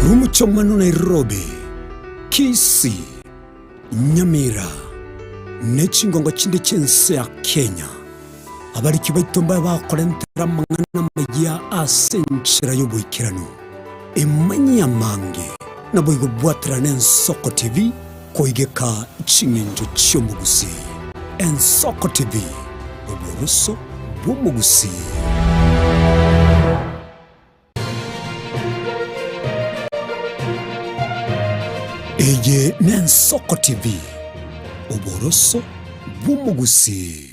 Korwa omochie Nairobi, Kisii, Nyamira, ne chingongo chinde chi'ense ya Kenya, abariki baito mbabe bakorentera amang'ana amaya ase enchera y'oboikeranu. Emanyie amange, naboigo bwaterane Ensoko TV koigeka ching'encho chi'omogusii. Ensoko TV, oboroso bw'omogusii. Eye n'Ensoko TV, oboroso bw'omogusii.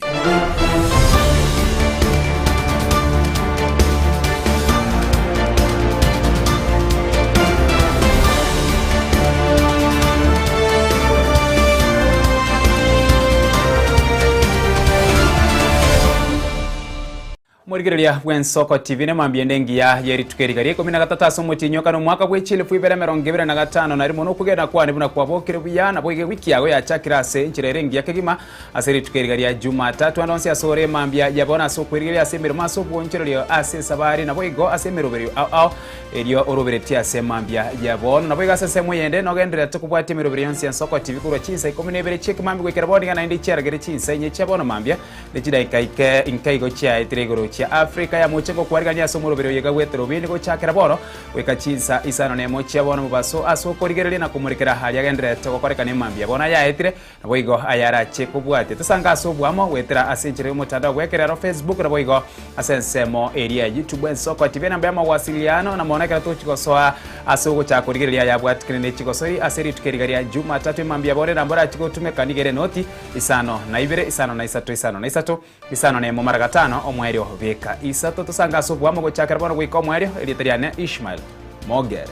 Omorigereria bw'Ensoko TV nemambia ende engiya ye rituko eriga ria ikomi na gatato ase omotienyi o kane omwaka bwe chielfu ibere emerongo ebere na gatano na rimo nokwegena kwane buna kwabokire buya naboigo ewiki yago yachakire ase enchera ere engiya kegima ase rituko eriga ria Jumatatu ande onsi ase ore emambia ya bono ase okwerigereria ase emeremo ase obwonchorerio ase esabari naboigo ase emeroberio ao ao erio oroberetie ase emambia ya bono naboigo ase ensemo eyende nogendererete kobwatia emeroberio yonsi y'Ensoko TV korwa chinsa ikomi na ibere chi'ekemambia goikera bono iga naende chiaragere chinsa inye chia bono mambia Ne chidaika ike inke igo chiaetire igoro chia Afrika ya moche ngokwarigania ase omoroberi oye gagwetera obini gochakera bono goika chinsa isano nemo chia bono mobaso ase okorigereria na komorekera aria agendererete gokorekana emambia bono ayaetire naboigo ayarache kobwatia tosange ase oboamo goetera ase enchera y'omotandao bw'ekerero Facebook naboigo ase ensemo eria ya YouTube Ensoko TV enamba y'amawasiliano na mono ekero tochi gosoa ase ogochaka korigereria ayabwatikire ne chigosori ase rituko eriga ria Jumatatu emambia bono enamba orachi gotumeka nigo ere noti Isano na ibere, isano na isato, isano na isato, isano na emo mara gatano, omoerio beka isato. Tosange ase oboamo gochakera bono goika omoerio. Erieta riane Ishmael Mogere.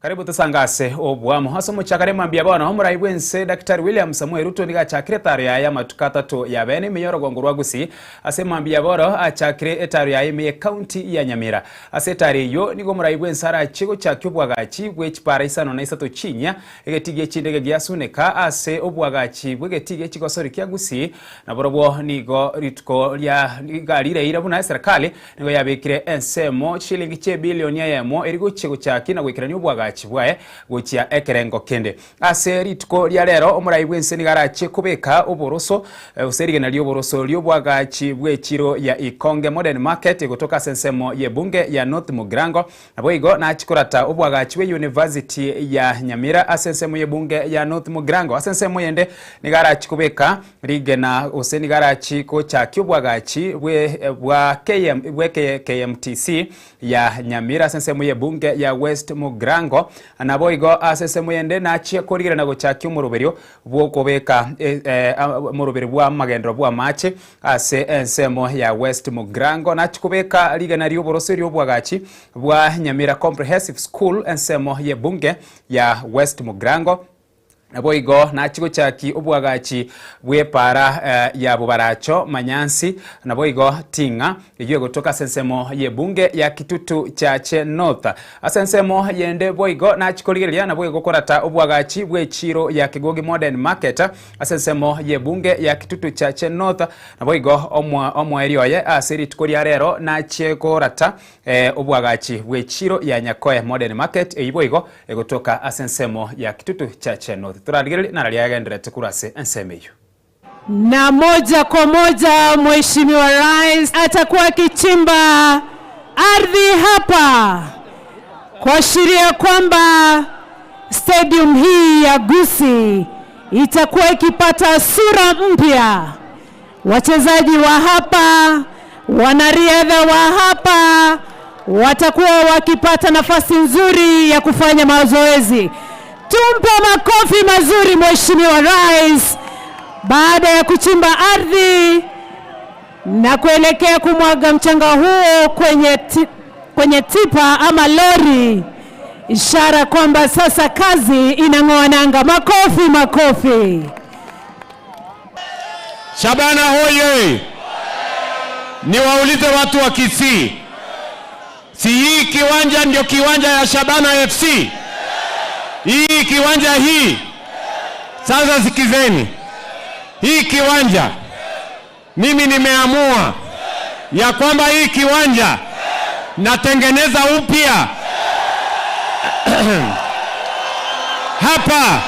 Karibu tosange ase oboamo. Ase omochakano mambia bono, omorai bw'ense Daktari William Samoei Ruto nigo achakire etaro yaye y'amatuko atato ya bene ime y'orogongo rwa Gusii. Ase mambia bono achakire etaro yaye ime y'ecounty ya Nyamira. Ase etaro eyio nigo omorai bw'ense arachie gochakia obwagachi bwe chipara isano na isato chinyia, egetii gie chindege gia Suneka ase obwagachi bw'egetii gie chigosori kia Gusii. Naborobwo nigo rituko ria nigo rireire buna eserekari Nigo yabekire ensemo chishilingi chi'ebilioni eyemo eria gochia gochakia na goikerania oboagachi bwaye gochia ekerengo kende. Ase rituko ria rero omorai bw'ense nigo arachie kobeka oboroso gose rigena ri'oboroso ri'oboagachi bw'echiro ya Ikonge Modern Market egotoka ase ensemo y'ebunge ya North Mugirango. Naboigo nachie korata oboagachi bwe University ya Nyamira ase ensemo y'ebunge ya North Mugirango. Ase ensemo yende nigo arachie kobeka Rigena gose nigo arachi gochakia obwagachi bwe bwa KM bwe KMTC ya Nyamira ase ensemo y'ebunge ya West Mugirango. Naboigo ase ensemo yende nachie korigerana gochakia omoroberio bw'okobeka omoroberio bw'amagenderero bw'amache ase ensemo ya West Mugirango. Nachie kobeka rigena ri'oboroso ri'obwagachi bwa Nyamira Comprehensive School ensemo y'ebunge ya West Mugirango. Naboigo nachie gochakia obwagachi bw'epaara ya Bobaracho Manyansi, naboigo Ting'a, eyio egotoka ase ensemo y'ebunge ya Kitutu Chache North. Ase ensemo yende boigo nachie korigereria naboigo korata obwagachi bw'echiiro ya Kegogi Modern Market ase ensemo y'ebunge ya Kitutu Chache North, naboigo omoerio oye ase rituko ria rero nachie korata Obwagachi bw'echiiro ya Nyakoe Modern Market eyio boigo egotoka ase ensemo ya Kitutu Chache North. Torarigererie nara riagendererete korwa ase ensemo eyio. Na moja kwa moja Mheshimiwa Rais atakuwa akichimba ardhi hapa kuashiria kwamba stadium hii ya Gusii itakuwa ikipata sura mpya. Wachezaji wa hapa, wanariadha wa hapa watakuwa wakipata nafasi nzuri ya kufanya mazoezi. Tumpe makofi mazuri Mheshimiwa Rais baada ya kuchimba ardhi na kuelekea kumwaga mchanga huo kwenye, ti, kwenye tipa ama lori, ishara kwamba sasa kazi inang'oa nanga. Makofi, makofi. Shabana hoye! Niwaulize watu wa Kisii, Si hii kiwanja ndio kiwanja ya Shabana FC? Hii kiwanja hii. Sasa sikizeni, hii kiwanja mimi nimeamua ya kwamba hii kiwanja natengeneza upya hapa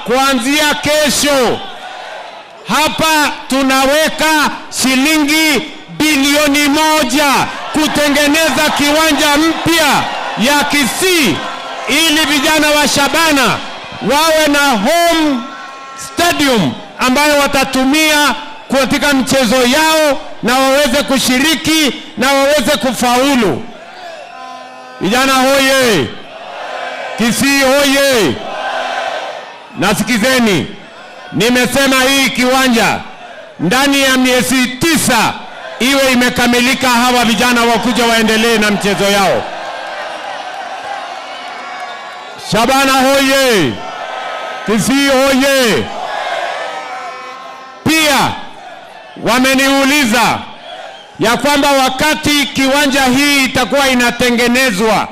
kuanzia kesho hapa tunaweka shilingi bilioni 1 kutengeneza kiwanja mpya ya Kisii ili vijana wa Shabana wawe na home stadium ambayo watatumia katika mchezo yao na waweze kushiriki na waweze kufaulu. Vijana hoye! Kisii hoye! Nasikizeni, nimesema hii kiwanja ndani ya miezi 9 iwe imekamilika, hawa vijana wakuja waendelee na mchezo yao. Shabana hoye! Kisii hoye! Pia wameniuliza ya kwamba wakati kiwanja hii itakuwa inatengenezwa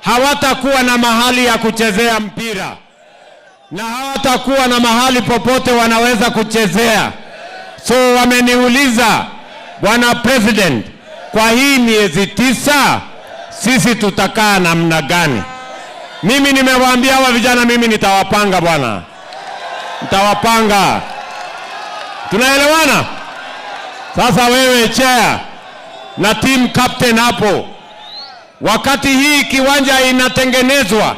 hawatakuwa na mahali ya kuchezea mpira na hawatakuwa na mahali popote wanaweza kuchezea. So wameniuliza, Bwana President, kwa hii miezi 9 sisi tutakaa namna gani? Mimi nimewaambia hawa vijana, mimi nitawapanga bwana, nitawapanga. Tunaelewana? Sasa wewe chair na team captain hapo, wakati hii kiwanja inatengenezwa,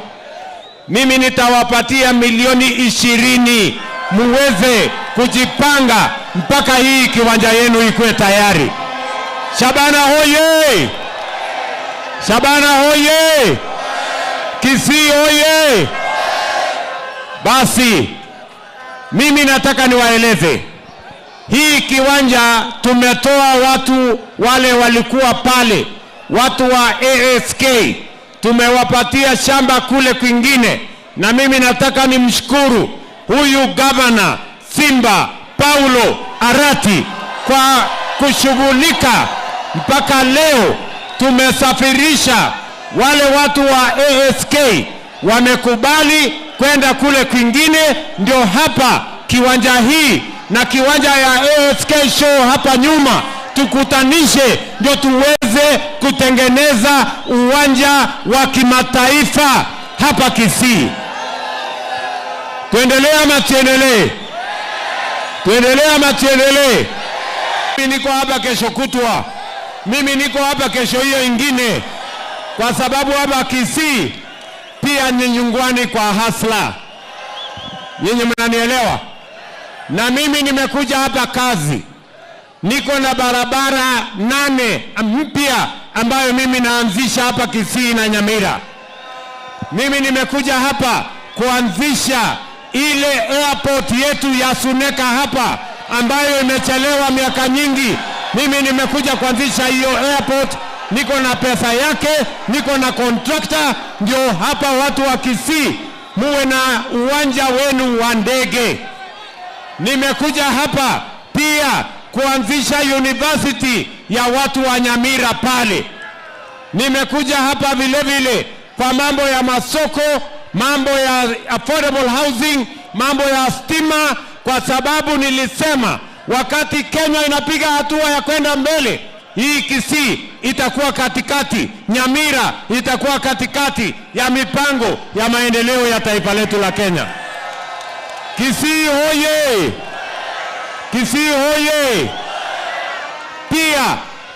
mimi nitawapatia milioni 20 muweze kujipanga mpaka hii kiwanja yenu ikuwe tayari. Shabana hoye! Shabana hoye! Kisii hoye! Basi mimi nataka niwaeleze, hii kiwanja tumetoa watu wale walikuwa pale, watu wa ASK, tumewapatia shamba kule kwingine, na mimi nataka nimshukuru huyu gavana Simba Paulo Arati kwa kushughulika mpaka leo. Tumesafirisha wale watu wa ASK, wamekubali kwenda kule kwingine, ndio hapa kiwanja hii na kiwanja ya ASK show hapa nyuma tukutanishe, ndio tuweze kutengeneza uwanja wa kimataifa hapa Kisii. Tuendelee ama tuendelee? Tuendelee ama tuendelee? Mimi niko hapa kesho kutwa, mimi niko hapa kesho hiyo ingine, kwa sababu hapa Kisii pia ni nyumbani kwa hasla. Nyinyi mnanielewa? Na mimi nimekuja hapa kazi. Niko na barabara 8 mpya ambayo mimi naanzisha hapa Kisii na Nyamira. Mimi nimekuja hapa kuanzisha ile airport yetu ya Suneka hapa ambayo imechelewa miaka nyingi. Mimi nimekuja kuanzisha hiyo airport, niko na pesa yake, niko na contractor, ndio hapa watu wa Kisii muwe na uwanja wenu wa ndege. Nimekuja hapa pia kuanzisha university ya watu wa Nyamira pale. Nimekuja hapa vile vile kwa mambo ya masoko, mambo ya affordable housing, mambo ya stima, kwa sababu nilisema wakati Kenya inapiga hatua ya kwenda mbele, hii Kisii itakuwa katikati, Nyamira itakuwa katikati ya mipango ya maendeleo ya taifa letu la Kenya. Kisii hoye! Kisii hoye! Pia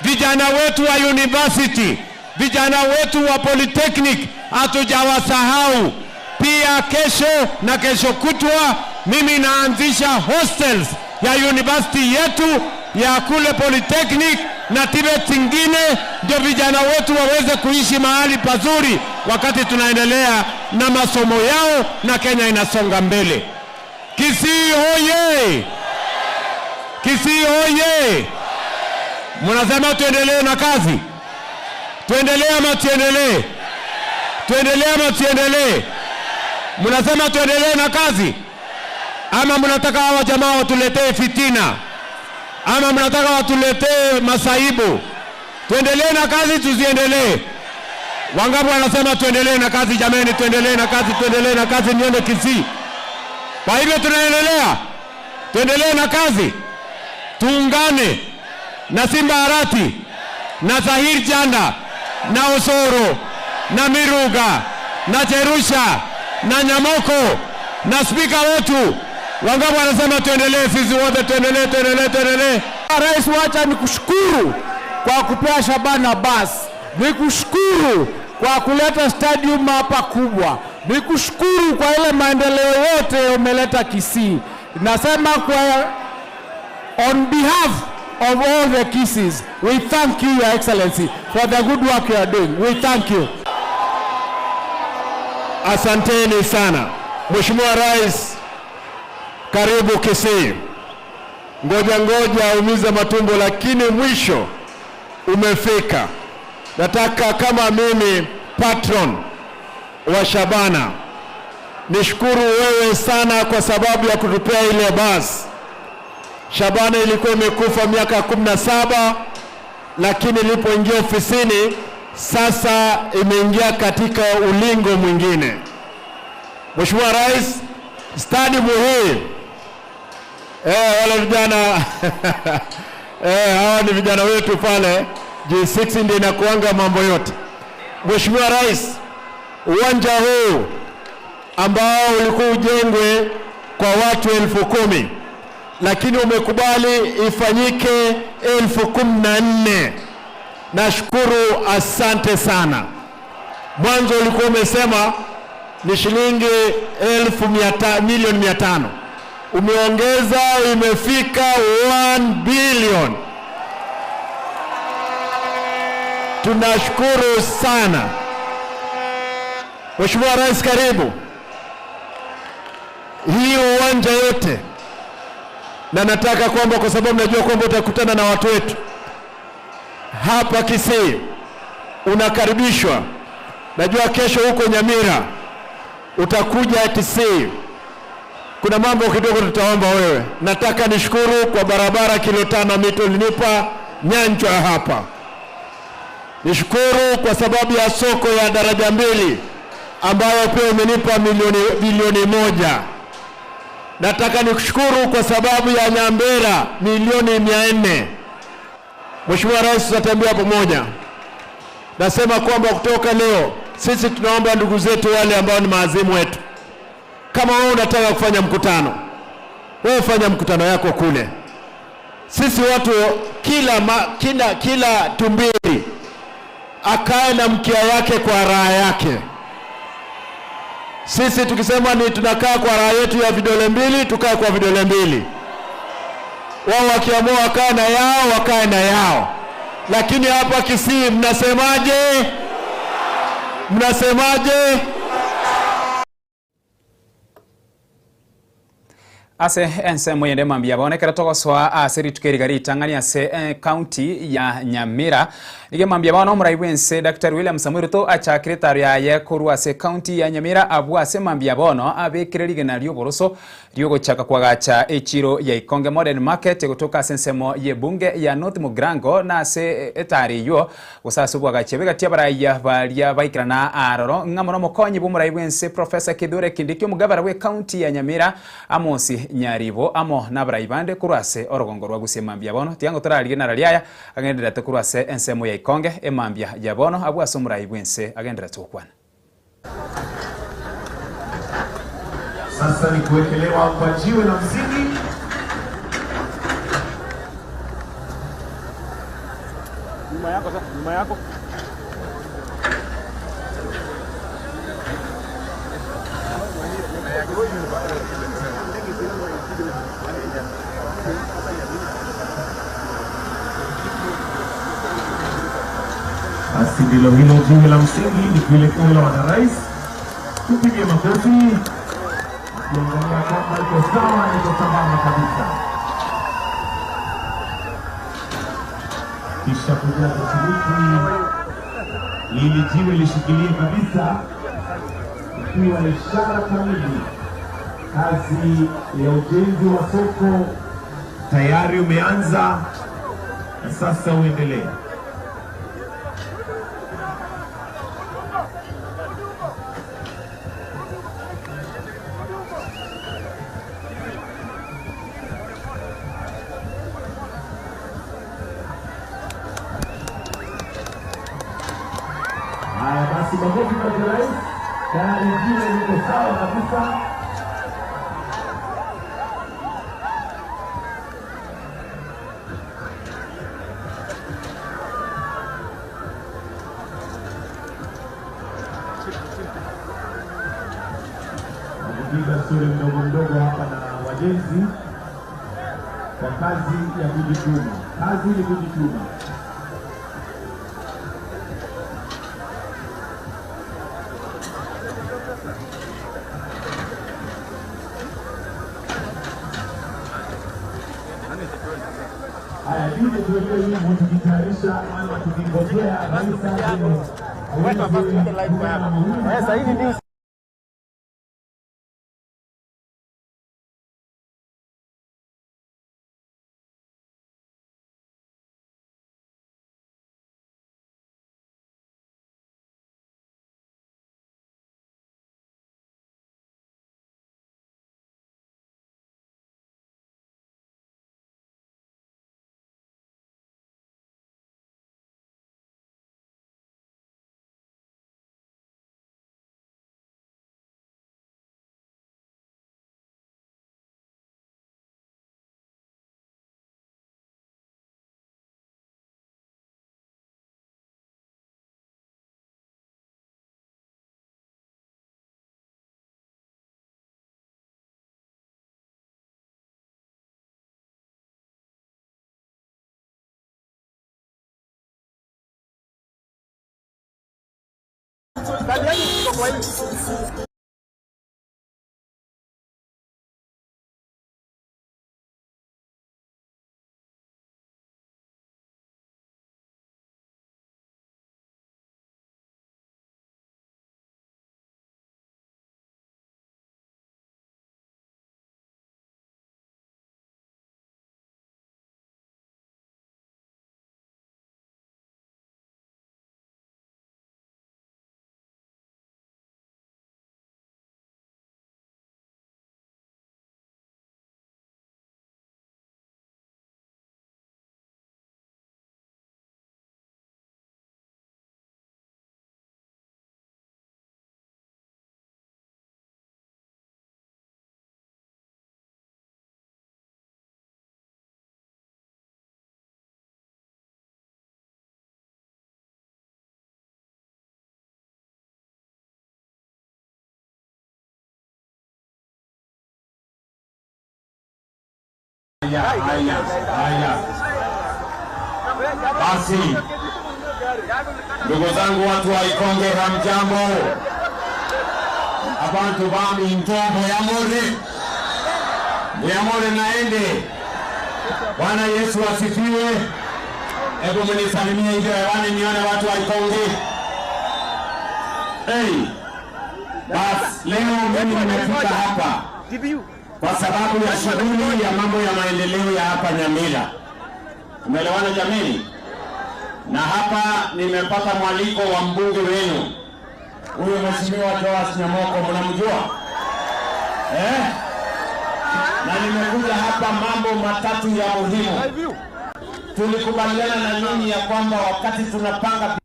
vijana wetu wa university, vijana wetu wa polytechnic hatujawasahau. Pia kesho na kesho kutwa mimi naanzisha hostels ya university yetu ya kule polytechnic na TVET zingine, ndio vijana wetu waweze kuishi mahali pazuri wakati tunaendelea na masomo yao na Kenya inasonga mbele. Kisii hoye! Kisii hoye! Mnasema tuendelee na kazi? Tuendelee ama tuendelee? Tuendelee ama tuendelee? Mnasema tuendelee na kazi? Ama mnataka hawa jamaa watuletee fitina? Ama mnataka watuletee masaibu? Tuendelee na kazi, tusiendelee? Wangapi wanasema tuendelee na kazi? Jameni, tuendelee na kazi, tuendelee na kazi, niende Kisii. Kwa hivyo tunaendelea, tuendelee na kazi, tuungane na Simba Arati na Zahir Janda na Osoro na Miruga na Jerusha na Nyamoko na spika wetu. Wangapi wanasema tuendelee? Sisi wote tuendelee, tuendelee, tuendelee. Rais, wacha nikushukuru kwa kupea Shabana basi, nikushukuru kwa kuleta stadium hapa kubwa, nikushukuru kwa ile maendeleo yote umeleta Kisii. Nasema kwa on behalf of all the Kisiis, we thank you your excellency for the good work you are doing. We thank you. Asanteni sana Mheshimiwa Rais, karibu Kisii. Ngoja ngoja umize matumbo, lakini mwisho umefika. Nataka kama mimi patron wa Shabana nishukuru wewe sana kwa sababu ya kutupea ile basi. Shabana ilikuwa imekufa miaka 17 lakini ilipoingia ofisini sasa imeingia katika ulingo mwingine. Mheshimiwa Rais, stadium hii wale vijana hawa ni vijana wetu pale G6 ndio inakuanga mambo yote. Mheshimiwa Rais, uwanja huu ambao ulikuwa ujengwe kwa watu 10,000 lakini umekubali ifanyike 14,000. Nashukuru, asante sana. Mwanzo ulikuwa umesema ni shilingi milioni 500, umeongeza imefika 1 bilion. Tunashukuru sana Mheshimiwa Rais, karibu hii uwanja yote, na nataka kwamba kwa sababu najua kwamba utakutana na watu wetu hapa Kisii, unakaribishwa. Najua kesho huko Nyamira utakuja Kisii, kuna mambo kidogo tutaomba wewe. Nataka nishukuru kwa barabara kilo 5 mito ulinipa Nyanchwa hapa. Nishukuru kwa sababu ya soko ya daraja 2 ambayo pia umenipa bilioni 1. Nataka nikushukuru kwa sababu ya Nyambera milioni 400. Mheshimiwa Rais, tutatembea pamoja. Nasema kwamba kutoka leo sisi tunaomba ndugu zetu wale ambao ni maazimu wetu, kama wewe unataka kufanya mkutano, wewe fanya mkutano yako kule. Sisi watu kila tumbili akae na mkia yake kwa raha yake. Sisi tukisema ni tunakaa kwa raha yetu ya vidole 2, tukae kwa vidole 2. Wao wakiamua wakae na yao, wakae na yao. Lakini hapa Kisii mnasemaje? Mnasemaje? Ase ensemo yende mambia bonekera togoswa ase rituko rigari ritang'ani ase county ya Nyamira nige mambia bono omorai bwense Dr. William Samoei Ruto achakire etaro yaye korwa ase county ya Nyamira abwo ase mambia bono abekire rigena rioboroso riogochaka kwagacha echiro ya Ikonge Modern Market gotoka ase ensemo ye bunge ya North Mugirango na ase etari eywo gose ase obwagachi begati abaraiya baria baikirana aroro ng'a mono omokonyi bwa omorai bwense Professor Kithure Kindiki omogabara bwe county ya Nyamira Amosi Nyaribo amo nabarai bande korwa ase orogongo rwa Gusii emambia bono tiga ngotorarigie nararia aya agenderete korwa ase ensemo ya Ikonge emambia ya bono abwo ase omorai bwense agenderete gokwana. Sasa ni kuwekelewa kwa jiwe la msingi. Nyuma yako sasa, nyuma yako. Basi ndilo hilo jiwe la msingi ni kuelekelewa na rais. Tupige makofi. Ukiangalia kwamba iko sawa na iko sambamba kabisa. Kisha kujaza simiti ili jiwe lishikilie kabisa, ikiwa ishara kamili kazi ya ujenzi wa soko Tayari umeanza na sasa uendelee. Haya basi, makofi kwa rais. Tayari jiwe liko sawa kabisa. Kupiga stori mdogo mdogo hapa na wajenzi kwa kazi ya kujituma. Kazi ni kujituma. Haya, yule tuwekee wimbo tukitayarisha ama tukingojea rais aje. Haya, haya, haya. Basi ndugu zangu watu wa Ikonge, hamjambo? Abantu bami ntombo yamore yamore naende. Bwana Yesu asifiwe. Hebu mnisalimie hivyo hewani nione watu wa Ikonge. Hey, basi leo mimi nimefika hapa kwa sababu ya shughuli ya mambo ya maendeleo ya hapa Nyamira. Umeelewana jameni? Na hapa nimepata mwaliko wa mbunge wenu huyu Mheshimiwa Joas Nyamoko, mnamjua eh? Na nimekuja hapa mambo matatu ya muhimu. Tulikubaliana na nyinyi ya kwamba wakati tunapanga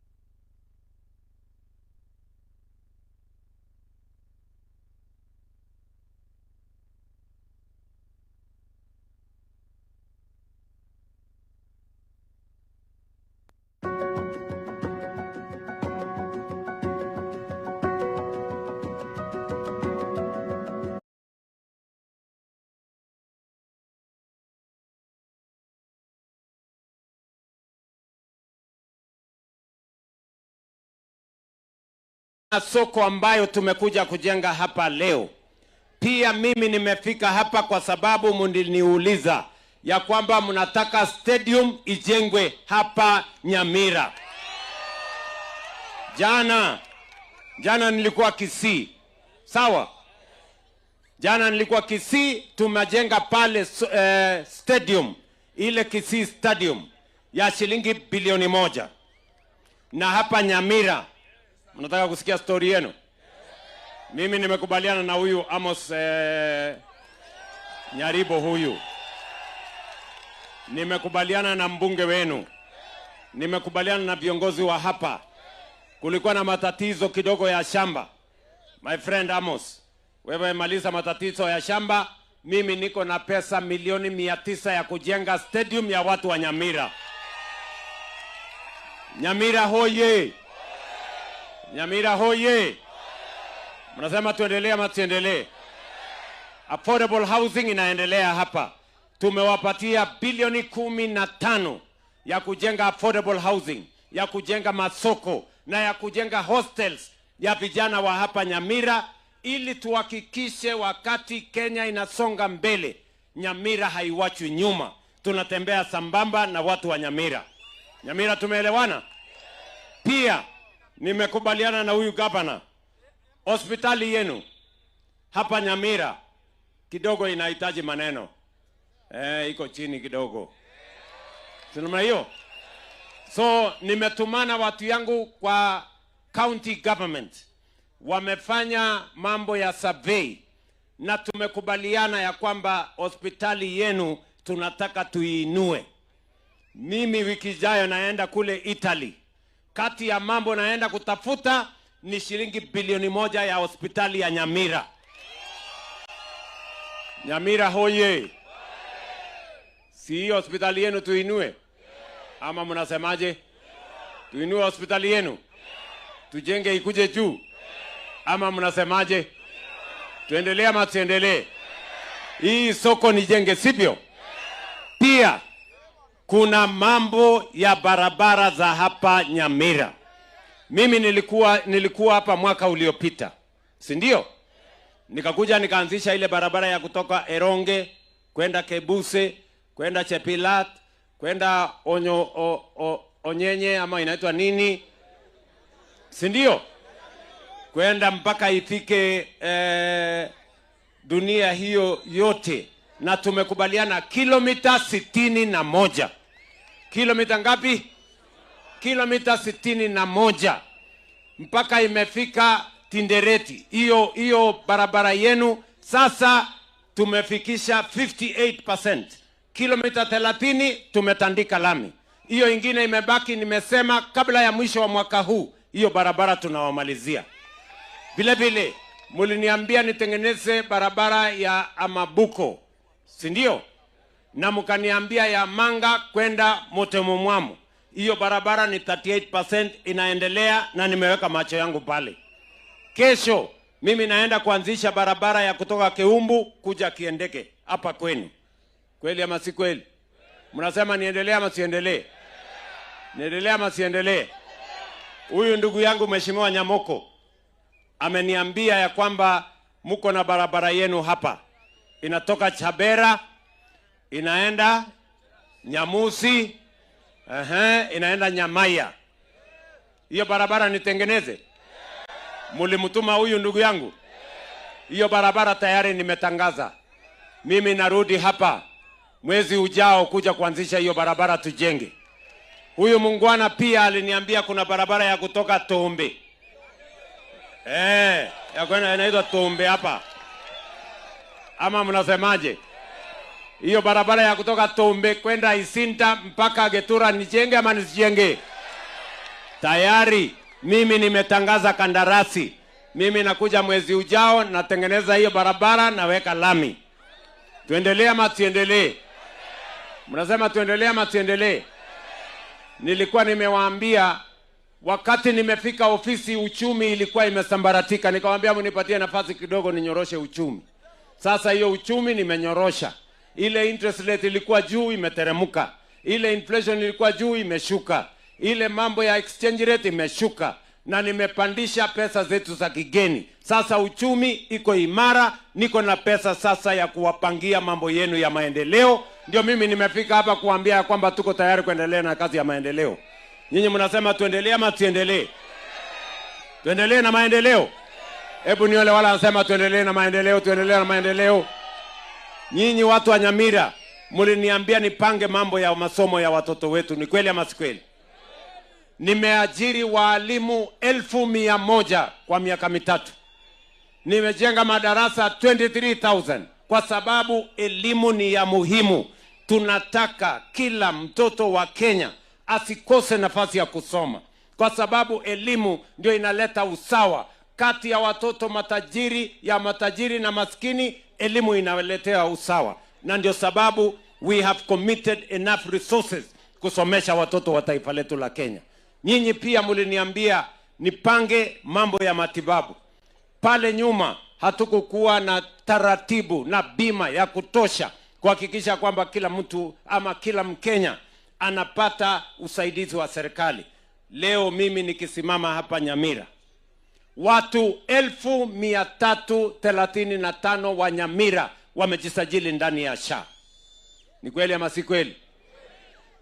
soko ambayo tumekuja kujenga hapa leo. Pia mimi nimefika hapa kwa sababu mliniuliza ya kwamba mnataka stadium ijengwe hapa Nyamira. Jana jana nilikuwa Kisii, sawa? Jana nilikuwa Kisii, tumejenga pale stadium ile Kisii Stadium ya shilingi bilioni 1. Na hapa Nyamira, mnataka kusikia story yenu? Mimi nimekubaliana na huyu Amos Nyaribo huyu, nimekubaliana na mbunge wenu, nimekubaliana na viongozi wa hapa. Kulikuwa na matatizo kidogo ya shamba. My friend Amos, wewe maliza matatizo ya shamba. Mimi niko na pesa milioni 900 ya kujenga stadium ya watu wa Nyamira. Nyamira hoye! Nyamira hoye! Mnasema tuendelee ama tuendelee? Affordable housing inaendelea hapa. Tumewapatia bilioni 15 ya kujenga affordable housing, ya kujenga masoko na ya kujenga hostels ya vijana wa hapa Nyamira, ili tuhakikishe wakati Kenya inasonga mbele, Nyamira haiwachwi nyuma. Tunatembea sambamba na watu wa Nyamira. Nyamira tumeelewana? Pia nimekubaliana na huyu gavana, hospitali yenu hapa Nyamira kidogo inahitaji maneno. Iko chini kidogo. Si namna hiyo? So nimetumana watu yangu kwa county government, wamefanya mambo ya survey na tumekubaliana ya kwamba hospitali yenu tunataka tuiinue. Mimi wiki ijayo naenda kule Italy. Kati ya mambo naenda kutafuta ni shilingi bilioni 1 ya hospitali ya Nyamira. Nyamira hoye! Si hiyo hospitali yenu tuinue? Ama mnasemaje? Tuinue hospitali yenu? Tujenge ikuje juu? Ama mnasemaje? Tuendelee ama tuendelee? Hii soko nijenge, sivyo? Pia kuna mambo ya barabara za hapa Nyamira. Mimi nilikuwa hapa mwaka uliopita, si ndio? Nikakuja nikaanzisha ile barabara ya kutoka Eronge kwenda Kebuse, kwenda Chepilat, kwenda Onyenye ama inaitwa nini? Si ndio? Kwenda mpaka ifike dunia hiyo yote, na tumekubaliana kilomita 61. Kilomita ngapi? Kilomita 61 mpaka imefika Tindereti. Hiyo barabara yenu sasa tumefikisha 58%. Kilomita 30 tumetandika lami. Hiyo ingine imebaki, nimesema kabla ya mwisho wa mwaka huu hiyo barabara tunawamalizia. Vile vile mliniambia nitengeneze barabara ya Amabuko, si ndio? Na mkaniambia ya Manga kwenda Motemomwamu. Hiyo barabara ni 38% inaendelea na nimeweka macho yangu pale. Kesho mimi naenda kuanzisha barabara ya kutoka Keumbu kuja Kiendeke hapa kwenu. Kweli ama si kweli? Mnasema niendelee ama siendelee? Niendelee ama siendelee? Huyu ndugu yangu Mheshimiwa Nyamoko ameniambia ya kwamba mko na barabara yenu hapa. Inatoka Chabera inaenda Nyamusi, inaenda Nyamaya. Hiyo barabara nitengeneze? Mulimtuma huyu ndugu yangu? Hiyo barabara tayari nimetangaza. Mimi narudi hapa mwezi ujao kuja kuanzisha hiyo barabara tujenge. Huyu mungwana pia aliniambia kuna barabara ya kutoka Tombe. Ya kwenda inaitwa Tombe hapa. Ama mnasemaje? Hiyo barabara ya kutoka Tombe kwenda Isinta mpaka Getura nijenge ama nisijenge? Tayari mimi nimetangaza kandarasi. Mimi nakuja mwezi ujao natengeneza hiyo barabara naweka lami. Tuendelee ama tuendelee? Mnasema tuendelee ama tuendelee? Nilikuwa nimewaambia wakati nimefika ofisi uchumi ilikuwa imesambaratika, nikawaambia mnipatie nafasi kidogo ninyoroshe uchumi. Sasa hiyo uchumi nimenyorosha. Ile interest rate ilikuwa juu imeteremka. Ile inflation ilikuwa juu imeshuka. Ile mambo ya exchange rate imeshuka. Na nimepandisha pesa zetu za kigeni. Sasa uchumi iko imara, niko na pesa sasa ya kuwapangia mambo yenu ya maendeleo. Ndio mimi nimefika hapa kuambia kwamba tuko tayari kuendelea na kazi ya maendeleo. Nyinyi mnasema tuendelee ama tuendelee? Tuendelee na maendeleo. Hebu nione wala anasema tuendelee na maendeleo, tuendelee na maendeleo. Nyinyi watu wa Nyamira mliniambia nipange mambo ya masomo ya watoto wetu, ni kweli ama si kweli? Nimeajiri waalimu 100,000 kwa miaka 3. Nimejenga madarasa 23,000 kwa sababu elimu ni ya muhimu. Tunataka kila mtoto wa Kenya asikose nafasi ya kusoma, kwa sababu elimu ndio inaleta usawa kati ya watoto matajiri ya matajiri na maskini. Elimu inaletea usawa, na ndio sababu we have committed enough resources kusomesha watoto wa taifa letu la Kenya. Nyinyi pia mliniambia nipange mambo ya matibabu. Pale nyuma hatukukuwa na taratibu na bima ya kutosha kuhakikisha kwamba kila mtu ama kila Mkenya anapata usaidizi wa serikali. Leo mimi nikisimama hapa Nyamira, watu 335,000 wa Nyamira wamejisajili ndani ya SHA. Ni kweli ama si kweli?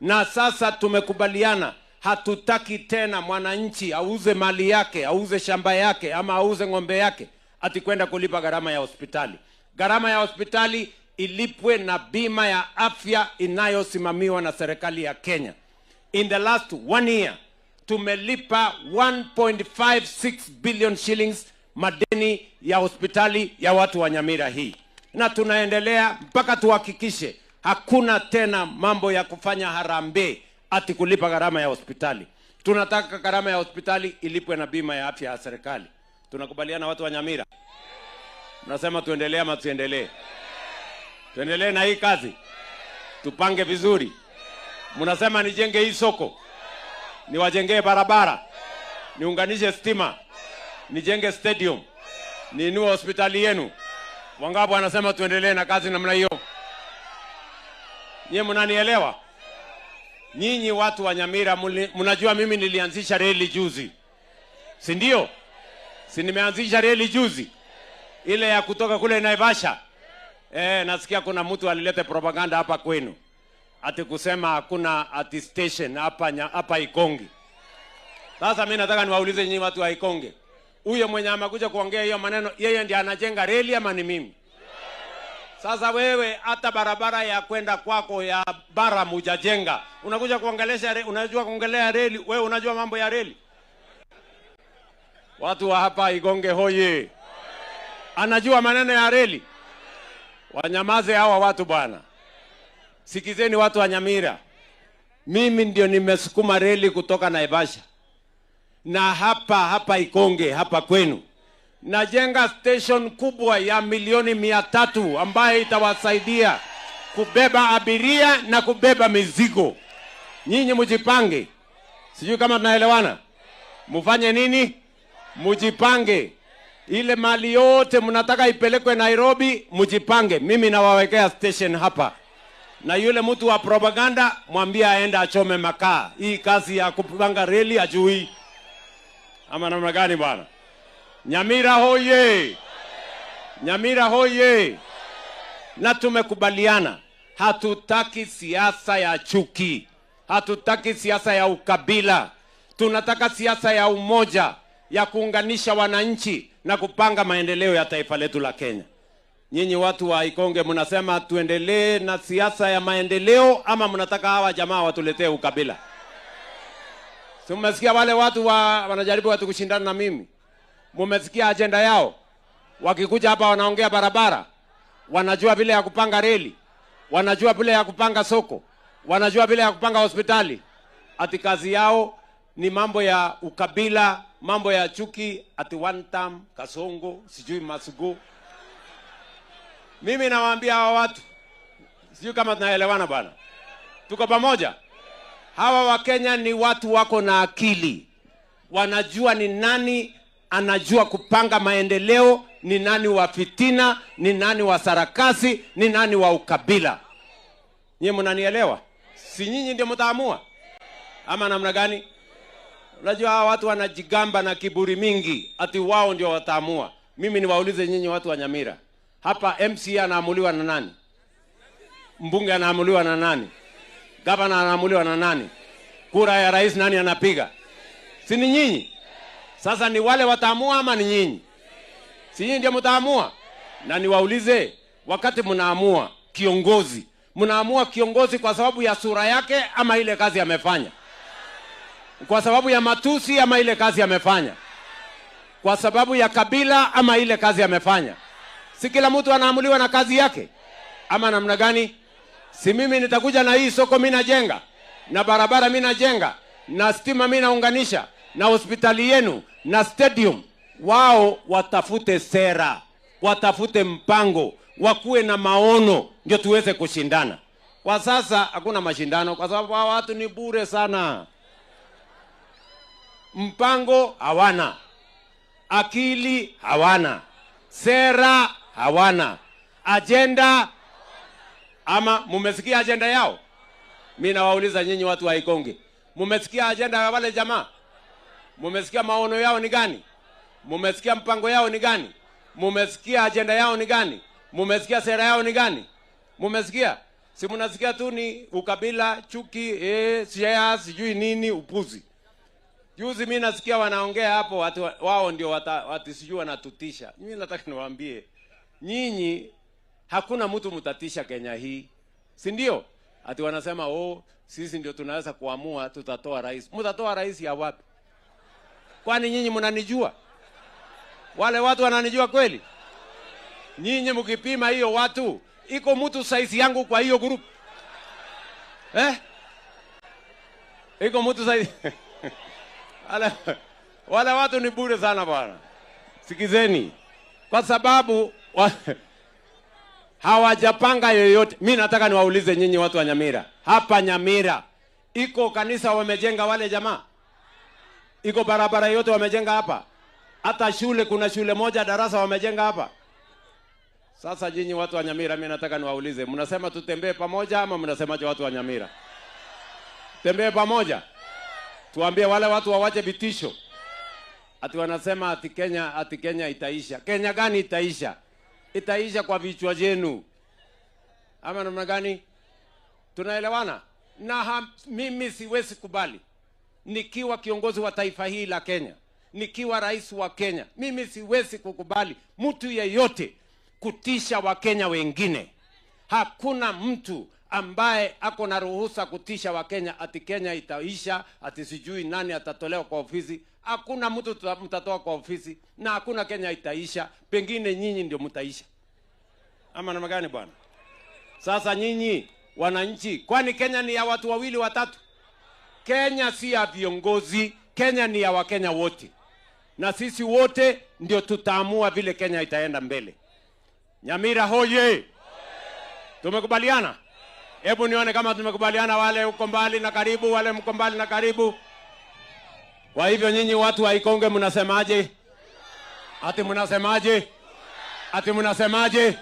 Na sasa tumekubaliana hatutaki tena mwananchi auze mali yake, auze shamba yake ama auze ng'ombe yake ati kwenda kulipa gharama ya hospitali. Gharama ya hospitali ilipwe na bima ya afya inayosimamiwa na serikali ya Kenya. In the last 1 year tumelipa 1.56 billion shillings madeni ya hospitali ya watu wa Nyamira hii, na tunaendelea mpaka tuhakikishe hakuna tena mambo ya kufanya harambee ati kulipa gharama ya hospitali. Tunataka gharama ya hospitali ilipwe na bima ya afya ya serikali. Tunakubaliana watu wa Nyamira? Mnasema tuendelee ama tuendelee? Tuendelee na hii kazi, tupange vizuri. Mnasema nijenge hii soko, niwajengee barabara, niunganishe stima, nijenge stadium, niinue hospitali yenu. Wangapi wanasema tuendelee na kazi namna hiyo? Nyie mnanielewa? Nyinyi watu wa Nyamira mnajua mimi nilianzisha reli juzi, si ndio? Si nimeanzisha reli juzi ile ya kutoka kule Naivasha? Nasikia kuna mtu alileta propaganda hapa kwenu ati kusema hakuna ati station hapa hapa Ikonge. Sasa mimi nataka niwaulize nyinyi watu wa Ikonge, huyo mwenye amekuja kuongea hiyo maneno, yeye ndiye anajenga reli ama ni mimi? Sasa wewe hata barabara ya kwenda kwako ya bara mujajenga, unakuja kuongelesha, unajua kuongelea reli? Wewe unajua mambo ya reli? Watu wa hapa Ikonge hoye, anajua maneno ya reli? Wanyamaze hawa watu bwana. Sikizeni watu wa Nyamira, mimi ndio nimesukuma reli kutoka Naivasha na hapa hapa Ikonge hapa kwenu najenga station kubwa ya milioni 300 ambayo itawasaidia kubeba abiria na kubeba mizigo. Nyinyi mjipange, sijui kama tunaelewana. Mufanye nini? Mjipange. Ile mali yote mnataka ipelekwe Nairobi, mjipange. Mimi nawawekea station hapa, na yule mtu wa propaganda mwambie aende achome makaa. Hii kazi ya kupanga reli ajui ama namna gani bwana? Nyamira hoye! Nyamira hoye! Na tumekubaliana hatutaki siasa ya chuki, hatutaki siasa ya ukabila, tunataka siasa ya umoja, ya kuunganisha wananchi na kupanga maendeleo ya taifa letu la Kenya. Nyinyi watu wa Ikonge mnasema tuendelee na siasa ya maendeleo ama mnataka hawa jamaa watuletee ukabila? Si mmesikia wale watu wanajaribu watu kushindana na mimi? Mumesikia agenda yao? Wakikuja hapa wanaongea barabara, wanajua vile ya kupanga reli, wanajua vile ya kupanga soko, wanajua vile ya kupanga hospitali. Ati kazi yao ni mambo ya ukabila, mambo ya chuki, ati one term, Kasongo, sijui Masugu. Mimi nawaambia hawa watu, sijui kama tunaelewana bwana. Tuko pamoja? Hawa Wakenya ni watu wako na akili, wanajua ni nani anajua kupanga maendeleo, ni nani wa fitina, ni nani wa sarakasi, ni nani wa ukabila. Nyie mnanielewa? Si nyinyi ndio mtaamua ama namna gani? Unajua hawa watu wanajigamba na kiburi mingi ati wao ndio wataamua. Mimi niwaulize nyinyi watu wa Nyamira, hapa MCA anaamuliwa na nani? Mbunge anaamuliwa na nani? Gavana anaamuliwa na nani? Kura ya rais nani anapiga? Si ni nyinyi? Sasa ni wale wataamua ama ni nyinyi? Si nyinyi ndio mtaamua? Na niwaulize, wakati mnaamua kiongozi, mnaamua kiongozi kwa sababu ya sura yake ama ile kazi amefanya? Kwa sababu ya matusi ama ile kazi amefanya? Kwa sababu ya kabila ama ile kazi amefanya? Si kila mtu anaamuliwa na kazi yake ama namna gani? Si mimi nitakuja na hii soko mimi najenga, na barabara mimi najenga, na stima mimi naunganisha, na hospitali yenu na stadium. Wao watafute sera, watafute mpango, wakuwe na maono, ndio tuweze kushindana. Kwa sasa hakuna mashindano, kwa sababu hawa watu ni bure sana, mpango hawana, akili hawana, sera hawana, ajenda ama mumesikia ajenda yao? Mi nawauliza nyinyi watu wa Ikonge, mumesikia ajenda ya wale jamaa? Mumesikia maono yao ni gani? Mumesikia mpango yao ni gani? Mumesikia ajenda yao ni gani? Mumesikia sera yao ni gani? Mumesikia? Si mnasikia tu ni ukabila, chuki, eh, share, sijui nini, upuzi. Juzi mi nasikia wanaongea hapo watu wao ndio wati sijui wanatutisha. Mimi nataka niwaambie nyinyi, hakuna mtu mtatisha Kenya hii, si ndio? Ati wanasema oh, sisi ndio tunaweza kuamua tutatoa rais. Mtatoa rais ya wapi? Kwani nyinyi mnanijua? Wale watu wananijua kweli? Nyinyi mkipima hiyo watu, iko mtu size yangu kwa hiyo group eh? Iko mtu size wale, wale watu ni bure sana bwana. Sikizeni, kwa sababu hawajapanga yoyote. Mi nataka niwaulize nyinyi watu wa Nyamira, hapa Nyamira iko kanisa wamejenga wale jamaa? Iko barabara yote wamejenga hapa? Hata shule, kuna shule moja darasa wamejenga hapa? Sasa nyinyi watu wa Nyamira, mi nataka niwaulize, mnasema tutembee pamoja ama mnasemaje watu wa Nyamira? Tembee pamoja, tuambie wale watu wawache vitisho. Ati wanasema ati Kenya, ati Kenya itaisha. Kenya gani itaisha? Itaisha kwa vichwa vyenu ama namna gani? Tunaelewana? Na mimi siwezi kubali nikiwa kiongozi wa taifa hili la Kenya, nikiwa rais wa Kenya, mimi siwezi kukubali mtu yeyote kutisha Wakenya wengine. Hakuna mtu ambaye ako na ruhusa kutisha Wakenya ati Kenya itaisha, ati sijui nani atatolewa kwa ofisi. Hakuna mtu mtatoa kwa ofisi, na hakuna Kenya itaisha. Pengine nyinyi ndio mtaisha, ama namna gani bwana? Sasa nyinyi wananchi, kwani Kenya ni ya watu wawili watatu? Kenya si ya viongozi, Kenya ni ya Wakenya wote, na sisi wote ndio tutaamua vile Kenya itaenda mbele. Nyamira hoye! Tumekubaliana? Hebu nione kama tumekubaliana, wale uko mbali na karibu, wale mko mbali na karibu. Kwa hivyo nyinyi watu wa Ikonge mnasemaje? Ati mnasemaje? Ati mnasemaje?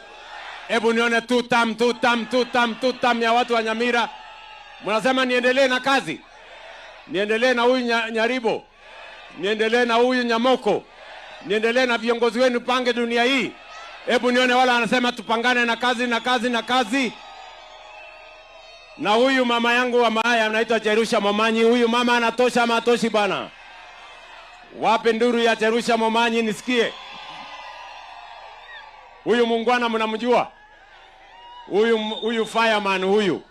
Hebu nione tutam tutam tutam tutam ya watu wa Nyamira. Mnasema niendelee na kazi? Niendelee na huyu Nyaribo? Niendelee na huyu Nyamoko? Niendelee na viongozi wenu pange dunia hii? Hebu nione wale wanasema tupangane na kazi na kazi na kazi. Na huyu mama yangu wa Maaya anaitwa Jerusha Momanyi. Huyu mama anatosha ama hatoshi bwana? Wape nduru ya Jerusha Momanyi nisikie. Huyu muungwana mnamjua? Huyu huyu fireman huyu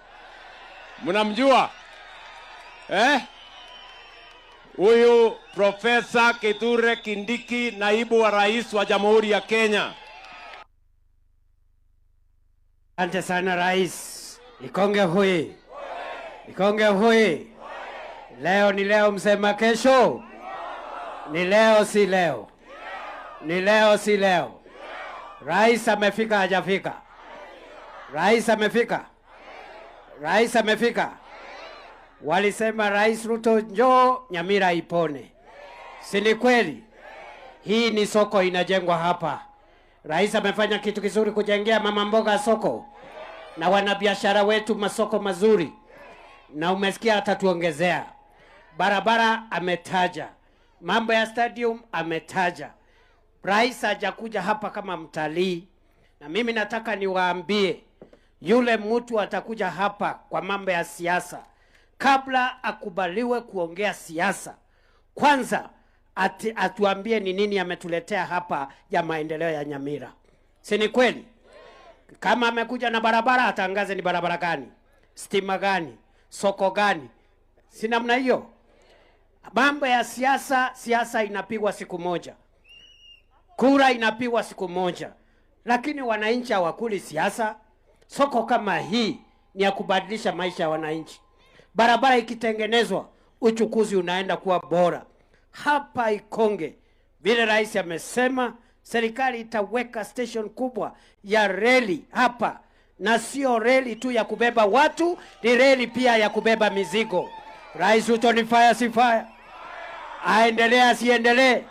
mnamjua eh? Huyu Profesa Kithure Kindiki, naibu wa rais wa Jamhuri ya Kenya. Asante sana Rais. Ikonge hui. Ikonge hui. Leo ni leo, msema kesho ni leo, si leo. Ni leo, si leo. Rais amefika, hajafika? Rais amefika? Rais amefika? Walisema Rais Ruto njoo Nyamira ipone, si ni kweli? Hii ni soko inajengwa hapa. Rais amefanya kitu kizuri kujengea mama mboga soko na wanabiashara wetu masoko mazuri, na umesikia atatuongezea barabara, ametaja mambo ya stadium, ametaja. Rais hajakuja hapa kama mtalii, na mimi nataka niwaambie yule mtu atakuja hapa kwa mambo ya siasa, kabla akubaliwe kuongea siasa, kwanza ati atuambie ni nini ametuletea hapa ya maendeleo ya Nyamira, si ni kweli? Kama amekuja na barabara atangaze ni barabara gani, stima gani, soko gani, si namna hiyo? Mambo ya siasa, siasa inapigwa siku moja, kura inapigwa siku moja, lakini wananchi hawakuli siasa. Soko kama hii ni ya kubadilisha maisha ya wananchi. Barabara ikitengenezwa, uchukuzi unaenda kuwa bora. Hapa Ikonge, vile rais amesema, serikali itaweka station kubwa ya reli hapa, na sio reli tu ya kubeba watu, ni reli pia ya kubeba mizigo. Rais Ruto ni fire, si fire? Aendelee asiendelee?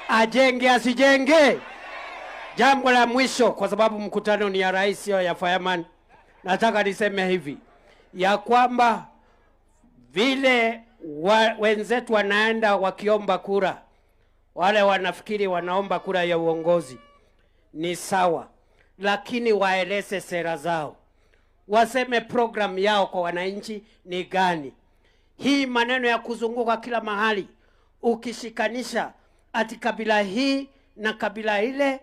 Ajenge asijenge? Jambo la mwisho, kwa sababu mkutano ni ya rais, sio ya fireman, nataka niseme hivi ya kwamba vile wenzetu wanaenda wakiomba kura, wale wanafikiri wanaomba kura ya uongozi ni sawa, lakini waeleze sera zao, waseme program yao kwa wananchi ni gani. Hii maneno ya kuzunguka kila mahali ukishikanisha ati kabila hii na kabila ile,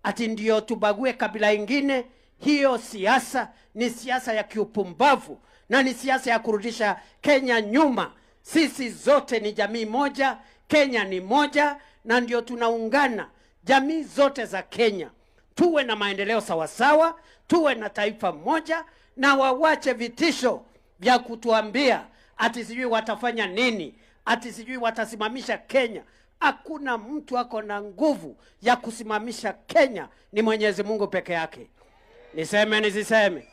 ati ndio tubague kabila ingine, hiyo siasa ni siasa ya kiupumbavu na ni siasa ya kurudisha Kenya nyuma. Sisi zote ni jamii moja, Kenya ni moja, na ndio tunaungana jamii zote za Kenya, tuwe na maendeleo sawasawa, tuwe na taifa moja, na wawache vitisho vya kutuambia ati sijui watafanya nini, ati sijui watasimamisha Kenya. Hakuna mtu ako na nguvu ya kusimamisha Kenya, ni Mwenyezi Mungu peke yake. Niseme nisiseme?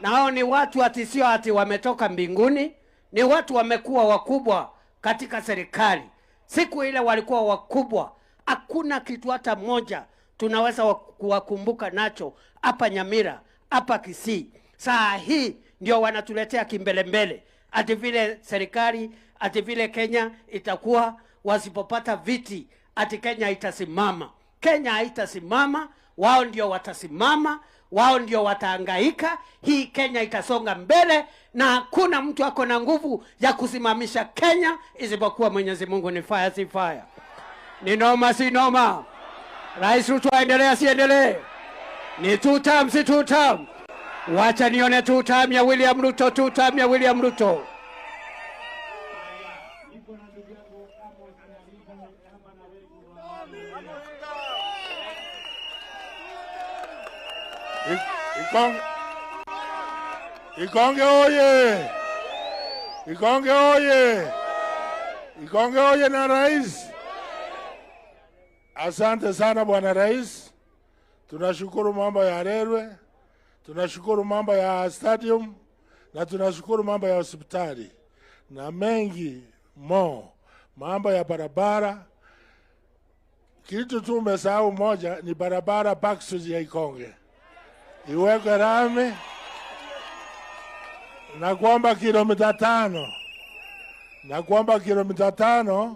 Na hao ni watu ati sio ati wametoka mbinguni, ni watu wamekuwa wakubwa katika serikali. Siku ile walikuwa wakubwa, hakuna kitu hata moja tunaweza kuwakumbuka nacho hapa Nyamira, hapa Kisii. Saa hii ndio wanatuletea kimbelembele ati vile serikali, ati vile Kenya itakuwa wasipopata viti, ati Kenya itasimama. Kenya haitasimama, wao ndio watasimama, wao ndio watahangaika. Hii Kenya itasonga mbele, na hakuna mtu ako na nguvu ya kusimamisha Kenya isipokuwa Mwenyezi Mungu. Ni fire, si fire? Ni noma, si noma? Rais Ruto aendelee asiendelee? Ni two term, si two term? Wacha nione two term ya William Ruto, two term ya William Ruto. Ikonge, Ikonge oye! Ikonge oye! Ikonge oye na rais. Asante sana bwana rais, tunashukuru mambo ya Rerwe, tunashukuru mambo ya stadium na tunashukuru mambo ya hospitali na mengi mo, mambo ya barabara. Kitu tu umesahau moja ni barabara Backstreet ya Ikonge iwekwe rami na kwamba kilomita 5 na kwamba kilomita 5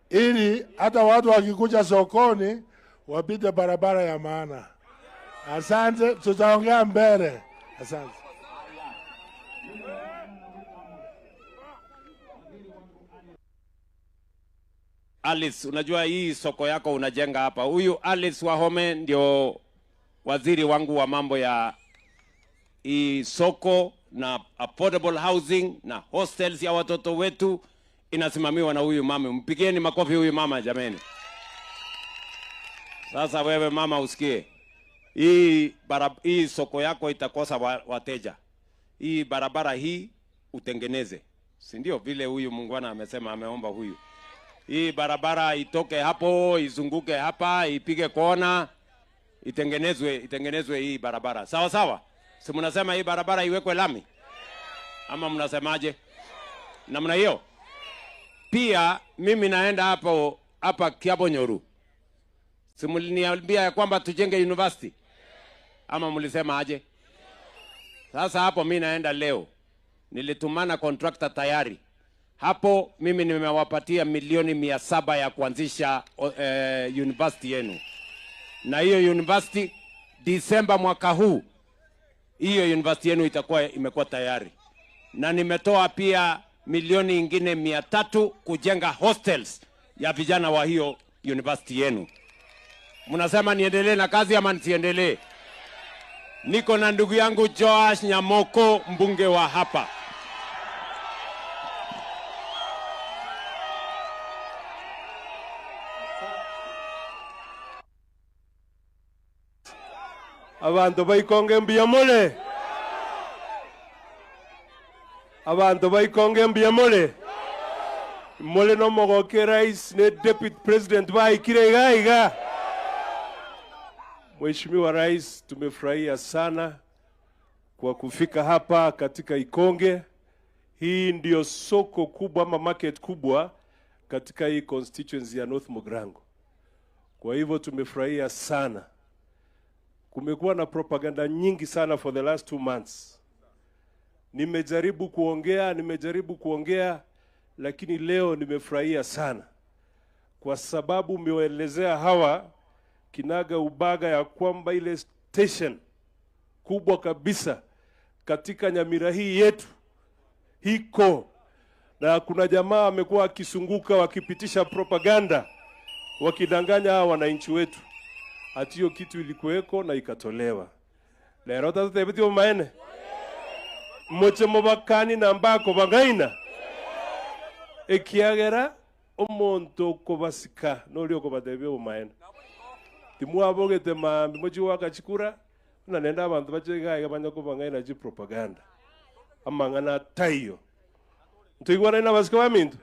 ili hata watu wakikuja sokoni wapite barabara ya maana. Asante, tutaongea mbele. Asante. Alice, unajua hii soko yako unajenga hapa. Huyu Alice Wahome ndio waziri wangu wa mambo ya hii soko na affordable housing na hostels ya watoto wetu inasimamiwa na huyu mama. Mpigieni makofi huyu mama jameni. Sasa wewe mama usikie. Hii soko yako itakosa wateja. Hii barabara hii utengeneze. Si ndio vile huyu muungwana amesema, ameomba huyu. Hii barabara itoke hapo, izunguke hapa, ipige kona, itengenezwe hii barabara. Sawa sawa? Si mnasema hii barabara iwekwe lami? Ama mnasemaje? Namna hiyo. Pia mimi naenda hapo hapa Kiabonyoru. Si mliniambia ya kwamba tujenge university? Ama mlisema aje? Sasa hapo mimi naenda leo. Nilitumana contractor tayari. Hapo mimi nimewapatia milioni 700 ya kuanzisha university yenu. Na hiyo university Disemba mwaka huu hiyo university yenu itakuwa imekuwa tayari. Na nimetoa pia milioni ingine 300 kujenga hostels. ya vijana wa hiyo university yenu. Mnasema niendelee na kazi ama nisiendelee? Niko na ndugu yangu Joash Nyamoko, mbunge wa hapa. Abanto ba Ikonge mbuya more? Abanto ba Ikonge mbuya more? More nomogokia rais ne deputy president baikire iga iga? Mheshimiwa Rais, tumefurahia sana kwa kufika hapa katika Ikonge. Hii ndio soko kubwa ama market kubwa katika hii constituency ya North Mugirango. Kwa hivyo tumefurahia sana. Kumekuwa na propaganda nyingi sana for the last 2 months. Nimejaribu kuongea, nimejaribu kuongea, lakini leo nimefurahia sana kwa sababu umewaelezea hawa kinaga ubaga ya kwamba ile station kubwa kabisa katika Nyamira hii yetu iko, na kuna jamaa amekuwa akisunguka wakipitisha propaganda wakidanganya hawa wananchi wetu ati hiyo kitu ilikuweko na ikatolewa. Lero tatutebetio maene moche mobakani na mbako bangaina ekiagera omonto okobasika nori okobatebia obomaene timwabogete maambi mochigoaka chikura buna nende abanto bache iga iga banya kobang'aina chipropaganda amang'ana taiyo ntoigwanaine abasike baminto.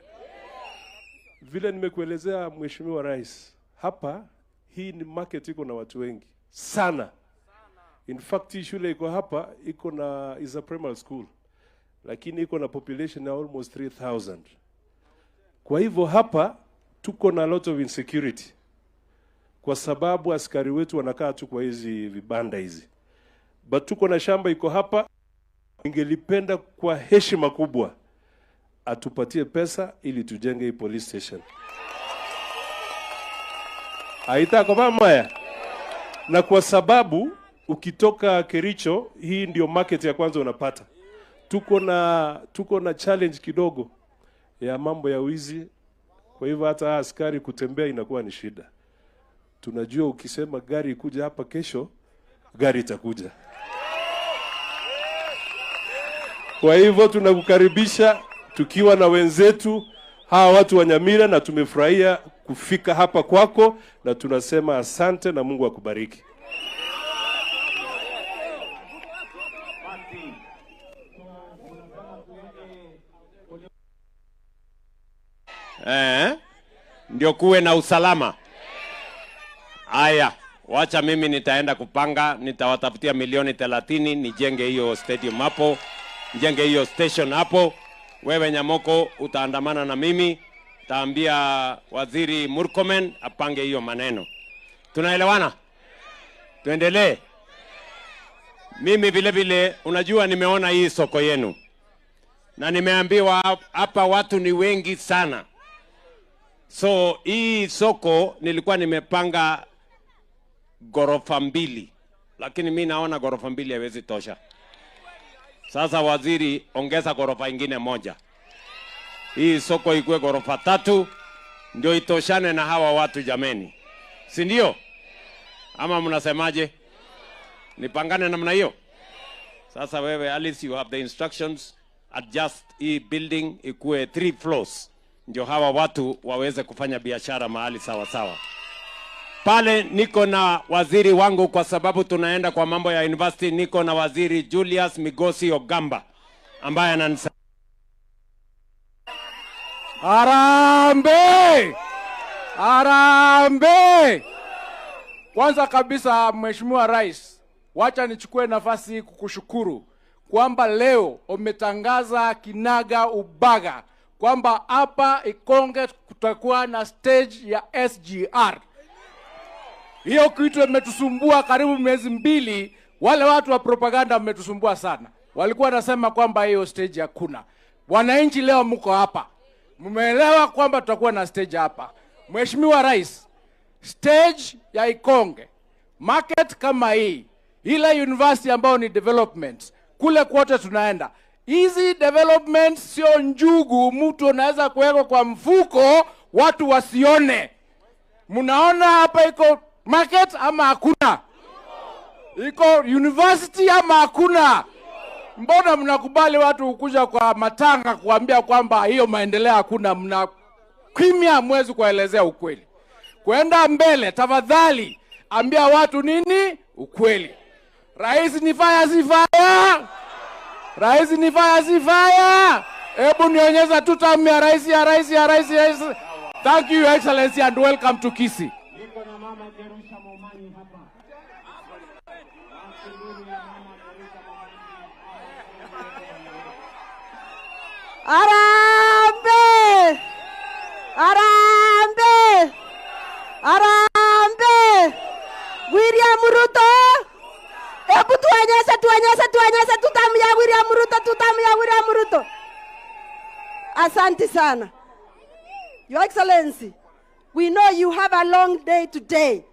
Vile nimekuelezea Mheshimiwa Rais, hapa hii ni market iko na watu wengi sana. In fact, hii shule iko hapa iko na is a primary school, lakini iko na population ya almost 3000. Kwa hivyo hapa tuko na lot of insecurity kwa sababu askari wetu wanakaa tu kwa hizi vibanda hizi, but tuko na shamba iko hapa. Ningelipenda kwa heshima kubwa atupatie pesa ili tujenge hii police station. Aitako pamaya. Na kwa sababu ukitoka Kericho, hii ndio market ya kwanza unapata. Tuko na challenge kidogo ya mambo ya wizi, kwa hivyo hata askari kutembea inakuwa ni shida. Tunajua ukisema gari ikuja hapa kesho, gari itakuja. Kwa hivyo tunakukaribisha tukiwa na wenzetu hawa watu wa Nyamira, na tumefurahia kufika hapa kwako, na tunasema asante na Mungu akubariki. Ndio kuwe na usalama. Aya, wacha mimi nitaenda kupanga, nitawatafutia milioni 30 nijenge hiyo stadium hapo, nijenge hiyo station hapo. Wewe Nyamoko utaandamana na mimi, taambia Waziri Murkomen apange hiyo maneno. Tunaelewana? Tuendelee. Mimi vile vile, unajua nimeona hii soko yenu na nimeambiwa hapa watu ni wengi sana. So hii soko nilikuwa nimepanga ghorofa 2, lakini mi naona ghorofa 2 haiwezi tosha. Sasa waziri, ongeza ghorofa ingine moja. Hii soko ikuwe ghorofa 3 ndio itoshane na hawa watu jameni. Si ndio? Ama mnasemaje? Nipangane namna hiyo? Sasa wewe Alice, you have the instructions. Adjust hii building ikuwe 3 floors ndio hawa watu waweze kufanya biashara mahali sawa sawa. Pale niko na waziri wangu, kwa sababu tunaenda kwa mambo ya university. Niko na waziri Julius Migosi Ogamba ambaye ananisa. Harambee! Harambee! Kwanza kabisa Mheshimiwa Rais, wacha nichukue nafasi hii kukushukuru kwamba leo umetangaza kinaga ubaga kwamba hapa Ikonge kutakuwa na stage ya SGR. Hiyo kitu imetusumbua karibu miezi 2. Wale watu wa propaganda wametusumbua sana. Walikuwa wanasema kwamba hiyo stage hakuna. Wananchi leo mko hapa, mmeelewa kwamba tutakuwa na stage hapa. Mheshimiwa Rais, stage ya Ikonge, market kama hii, ile university ambayo ni development, kule kwote tunaenda. Hizi development sio njugu mtu anaweza kuweka kwa mfuko watu wasione. Mnaona hapa iko market ama hakuna? Iko university ama hakuna? Mbona mnakubali watu kukuja kwa matanga kuambia kwamba hiyo maendeleo hakuna? Mna kimya, mwezi kuelezea ukweli. Kwenda mbele, tafadhali ambia watu nini ukweli. Rais ni fire, si fire? Rais ni fire, si fire? Hebu nionyesha tu tamu ya rais, ya rais, ya rais, ya rais. Thank you, Your Excellency, and welcome to Kisii. Harambee! Harambee! Harambee! William Ruto! Hebu tuonyeshe, tuonyeshe, tuonyeshe tutamu ya William Ruto, tutamu ya William Ruto. Asante sana. Your Excellency, we know you have a long day today.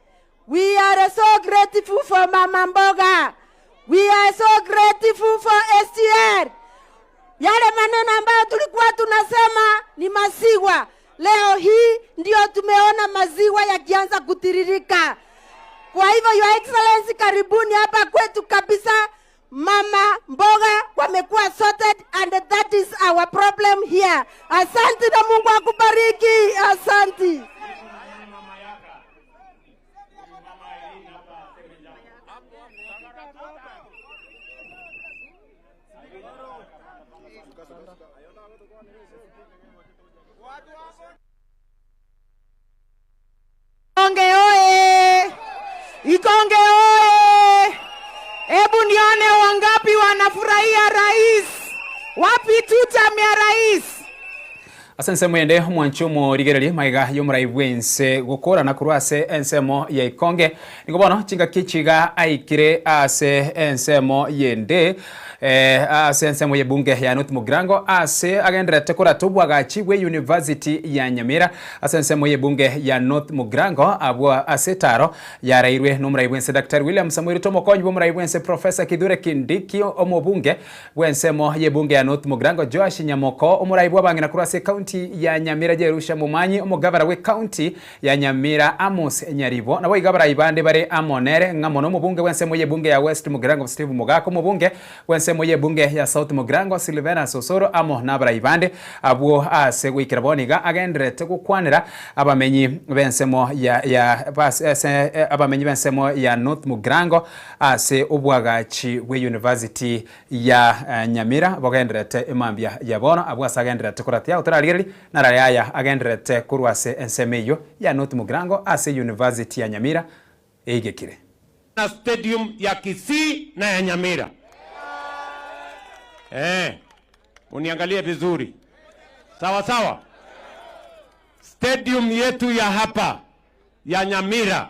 We are so grateful for Mama Mboga. We are so grateful for STR. Yale maneno ambayo tulikuwa tunasema ni maziwa, leo hii ndio tumeona maziwa yakianza kutiririka. Kwa hivyo Your Excellency, karibuni hapa kwetu kabisa. Mama Mboga wamekuwa sorted and that is our problem here. Asante na Mungu akubariki. Asante. Ikonge oye! Ikonge oye! Hebu nione wangapi wanafurahia rais. Wapi tutam ya rais? Ase ensemo ende omwanchi omorigereria magega y'omorai bw'ense gokorana korwa ase ensemo ya Ikonge. Nigo bono chingaki chiga aikire ase ensemo yende ase ensemo y'ebunge ya North Mugirango ase agendererete korata obwagachi bwe University ya Nyamira ase ensemo y'ebunge ya North Mugirango abwo ase etaro yarairwe n'omorai bw'ense Daktari William Samoei Ruto omokonyi bw'omorai bw'ense Professor Kithure Kindiki omobunge bw'ensemo y'ebunge ya North Mugirango Joash Nyamoko omorai bw'abang'ina korwa ase ecounty ya Nyamira Jerusha Momanyi omogavana bw'ecounty ya Nyamira Amos Nyaribo naboigo abarai bande bare amo nere ng'a mono omobunge bw'ensemo y'ebunge ya West Mugirango Steve Mogaka omobunge bw'ensemo y'ebunge ya South Mugirango Silvanus Osoro amo nabarai bande abwo ase goikera bono iga agendererete gokwanera abamenyi b'ensemo ya ya ase abamenyi b'ensemo ya North Mugirango ase obwagachi bw'eyunivasiti ya Nyamira bogendererete emambia ya bono abwo ase agendererete koratia otararigereria narare aya agendererete korwa ase ensemo eyio ya North Mugirango ase University ya Nyamira eigekire. Na stadium ya Kisii na ya Nyamira. Eh, uniangalie vizuri. Sawa sawa. Stadium yetu ya hapa ya Nyamira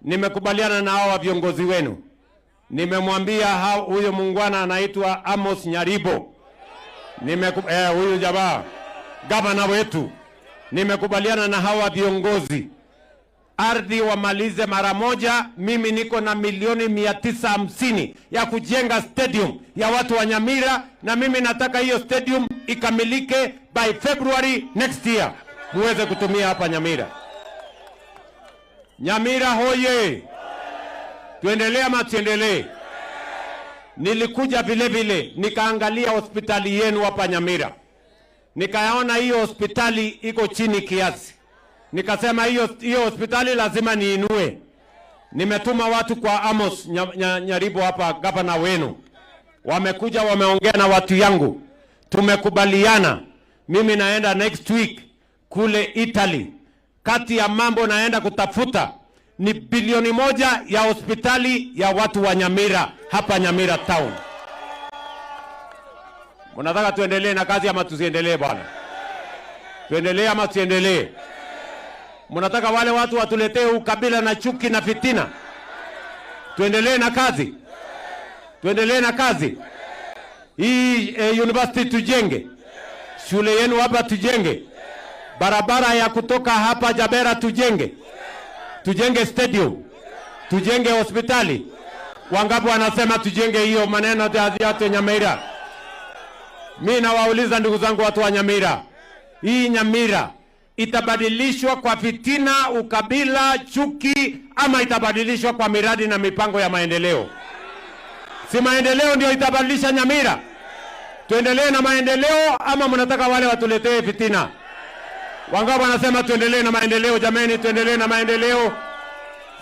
nimekubaliana na hawa viongozi wenu. Nimemwambia huyo muungwana anaitwa Amos Nyaribo. Huyu jamaa gavana wetu. Nimekubaliana na hawa viongozi. Ardhi wamalize mara moja. Mimi niko na milioni mia tisa hamsini ya kujenga stadium ya watu wa Nyamira, na mimi nataka hiyo stadium ikamilike by February next year, muweze kutumia hapa Nyamira. Nyamira hoye! Tuendelee ama tuendelee? Nilikuja vile vile nikaangalia hospitali yenu hapa Nyamira, nikaona hiyo hospitali iko chini kiasi. Nikasema hiyo hospitali lazima niinue. Nimetuma watu kwa Amos Nyaribo hapa, gavana wenu. Wamekuja wameongea na watu yangu. Tumekubaliana. Mimi naenda next week kule Italy. Kati ya mambo naenda kutafuta ni bilioni 1 ya hospitali ya watu wa Nyamira hapa Nyamira town. Mnataka tuendelee na kazi ama tusiendelee bwana? Tuendelee ama tusiendelee? Mnataka wale watu watuletee ukabila na chuki na fitina? Tuendelee na kazi? Tuendelee na kazi? Hii university tujenge. Shule yenu hapa tujenge. Barabara ya kutoka hapa Jabera tujenge. Tujenge stadium. Tujenge hospitali. Wangapi wanasema tujenge hiyo maneno ya Nyamira? Mimi nawauliza ndugu zangu watu wa Nyamira. Hii Nyamira Itabadilishwa kwa fitina, ukabila, chuki ama itabadilishwa kwa miradi na mipango ya maendeleo? Si maendeleo ndio itabadilisha Nyamira? Tuendelee na maendeleo ama mnataka wale watuletee fitina? Wangapi wanasema tuendelee na maendeleo? Jameni, tuendelee na maendeleo,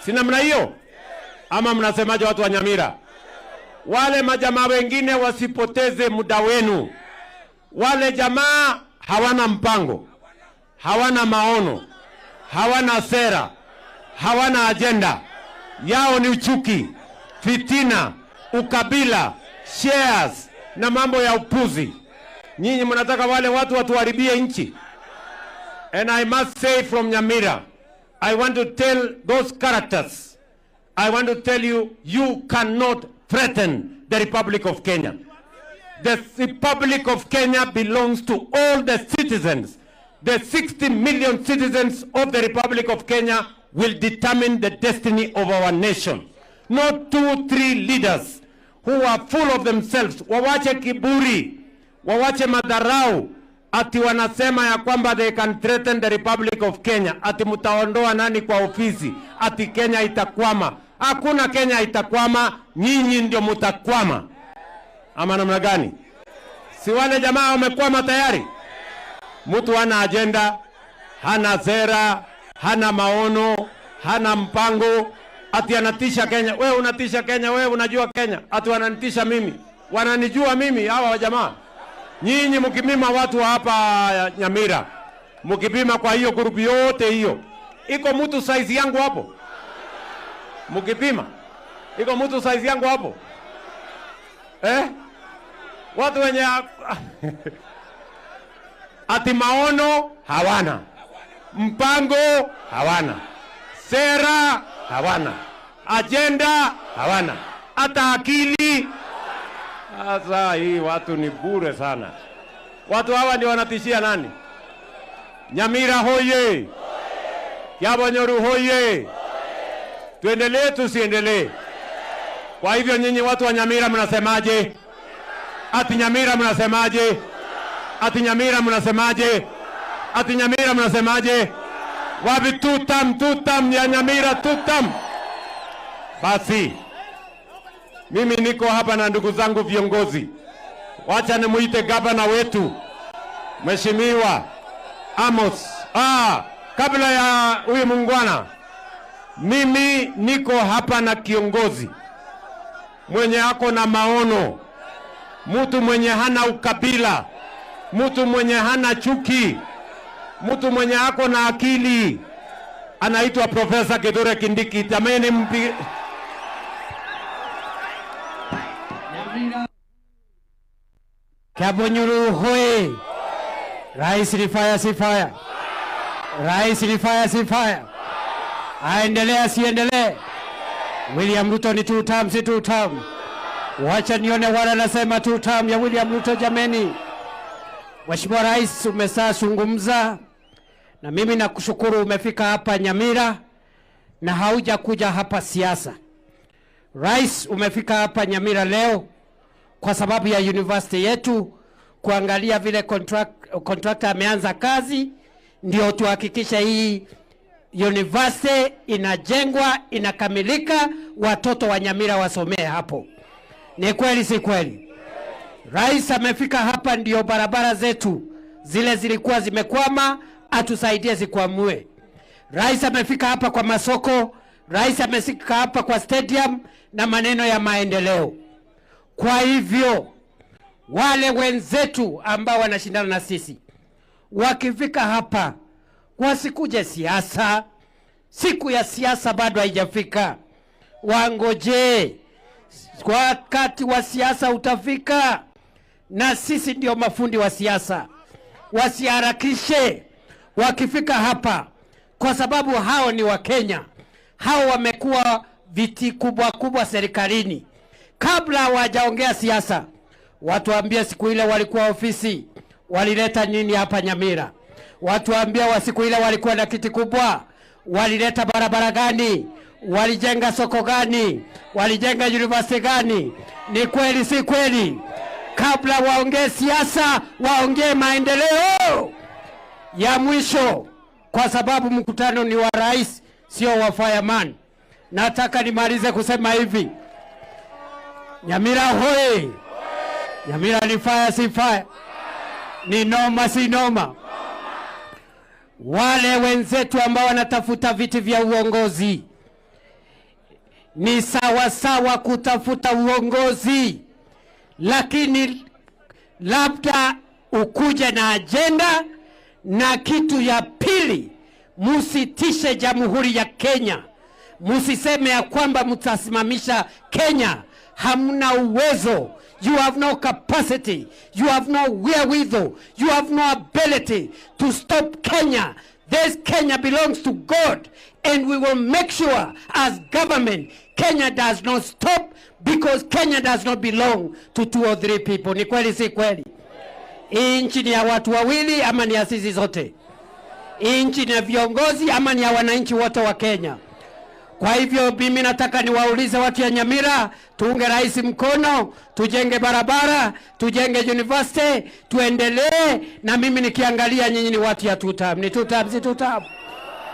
si namna hiyo? Ama mnasemaje watu wa Nyamira? Wale majamaa wengine wasipoteze muda wenu. Wale jamaa hawana mpango, hawana maono, hawana sera, hawana ajenda. Yao ni uchuki, fitina, ukabila, shares na mambo ya upuzi. Nyinyi mnataka wale watu watuharibie nchi. And I must say from Nyamira, I want to tell those characters, I want to tell you, you cannot threaten the Republic of Kenya. The Republic of Kenya belongs to all the citizens. The 60 million citizens of the Republic of Kenya will determine the destiny of our nation. Not two, three leaders who are full of themselves. Wawache kiburi, wawache madharau, ati wanasema ya kwamba they can threaten the Republic of Kenya, ati mtaondoa nani kwa ofisi, ati Kenya itakwama. Hakuna Kenya itakwama, nyinyi ndio mtakwama. Ama namna gani? Si wale jamaa wamekwama tayari? Mtu hana ajenda, hana sera, hana maono, hana mpango, ati anatisha Kenya. Wewe unatisha Kenya, wewe unajua Kenya, ati wananitisha mimi, wananijua mimi hawa jamaa. Nyinyi mkipima watu wa hapa Nyamira, mkipima kwa hiyo grupu yote hiyo, iko mtu saizi yangu hapo? Mkipima iko mtu saizi yangu hapo eh? Watu wenye ati maono hawana, mpango hawana, sera hawana, ajenda hawana, hata akili. Sasa hii watu ni bure sana. Watu hawa ndio wanatishia nani? Nyamira hoye! Kiabonyoru hoye! Tuendelee tusiendelee? Kwa hivyo nyinyi watu wa Nyamira mnasemaje? Ati Nyamira mnasemaje? Ati Nyamira mnasemaje? Ati Nyamira mnasemaje? Wapi tutam tutam ya Nyamira tutam? Basi mimi niko hapa na ndugu zangu viongozi, wacha nimuite gavana wetu Mheshimiwa Amos. Ah, kabla ya huyu muungwana, mimi niko hapa na kiongozi mwenye ako na maono, mtu mwenye hana ukabila, mtu mwenye hana chuki, mtu mwenye ako na akili, anaitwa Profesa Kithure Kindiki. Jameni, mpi Kiabonyoru hoye! Rais ni fire, si fire? Rais ni fire, si fire? Aendelee asiendelee? William Ruto ni two term, si two term? Wacha nione wale nasema two term ya William Ruto. Jameni, Mheshimiwa Rais, umesazungumza na mimi nakushukuru, umefika hapa Nyamira na haujakuja hapa siasa. Rais, umefika hapa Nyamira leo kwa sababu ya university yetu, kuangalia vile contractor ameanza kazi, ndio tuhakikishe hii university inajengwa inakamilika, watoto wa Nyamira wasomee hapo. Ni kweli si kweli? Rais amefika hapa, ndio barabara zetu zile zilikuwa zimekwama, atusaidie zikwamue. Rais amefika hapa kwa masoko, rais amefika hapa kwa stadium na maneno ya maendeleo. Kwa hivyo wale wenzetu ambao wanashindana na sisi wakifika hapa wasikuje siasa. Siku ya siasa bado haijafika, wangojee wakati wa siasa utafika, na sisi ndio mafundi wa siasa. Wasiharakishe wakifika hapa, kwa sababu hao ni Wakenya, hao wamekuwa viti kubwa kubwa serikalini. Kabla hawajaongea siasa, watuambie siku ile walikuwa ofisi walileta nini hapa Nyamira? Watuambie wa siku ile walikuwa na kiti kubwa, walileta barabara gani? Walijenga soko gani? Walijenga university gani? Ni kweli si kweli? Kabla waongee siasa, waongee maendeleo. Ya mwisho, kwa sababu mkutano ni wa rais, sio wa fireman. Nataka nimalize kusema hivi, Nyamira hoye! Nyamira ni fire, si fire? Ni noma, si noma? Wale wenzetu ambao wanatafuta viti vya uongozi ni sawa sawa kutafuta uongozi, lakini labda ukuje na ajenda. Na kitu ya pili, musitishe jamhuri ya Kenya, musiseme ya kwamba mtasimamisha Kenya. Hamna uwezo, you have no capacity, you have no wherewithal, you have no ability to stop Kenya. This Kenya belongs to God and we will make sure as government Kenya does not stop because Kenya does not belong to two or three people. Ni kweli si kweli? Hii nchi ni ya watu wawili ama ni ya sisi zote? Hii nchi ni ya viongozi ama ni ya wananchi wote wa Kenya? Kwa hivyo mimi nataka niwaulize watu ya Nyamira, tuunge rais mkono, tujenge barabara, tujenge university, tuendelee. Na mimi nikiangalia nyinyi ni watu ya two term. Ni two term, si two term?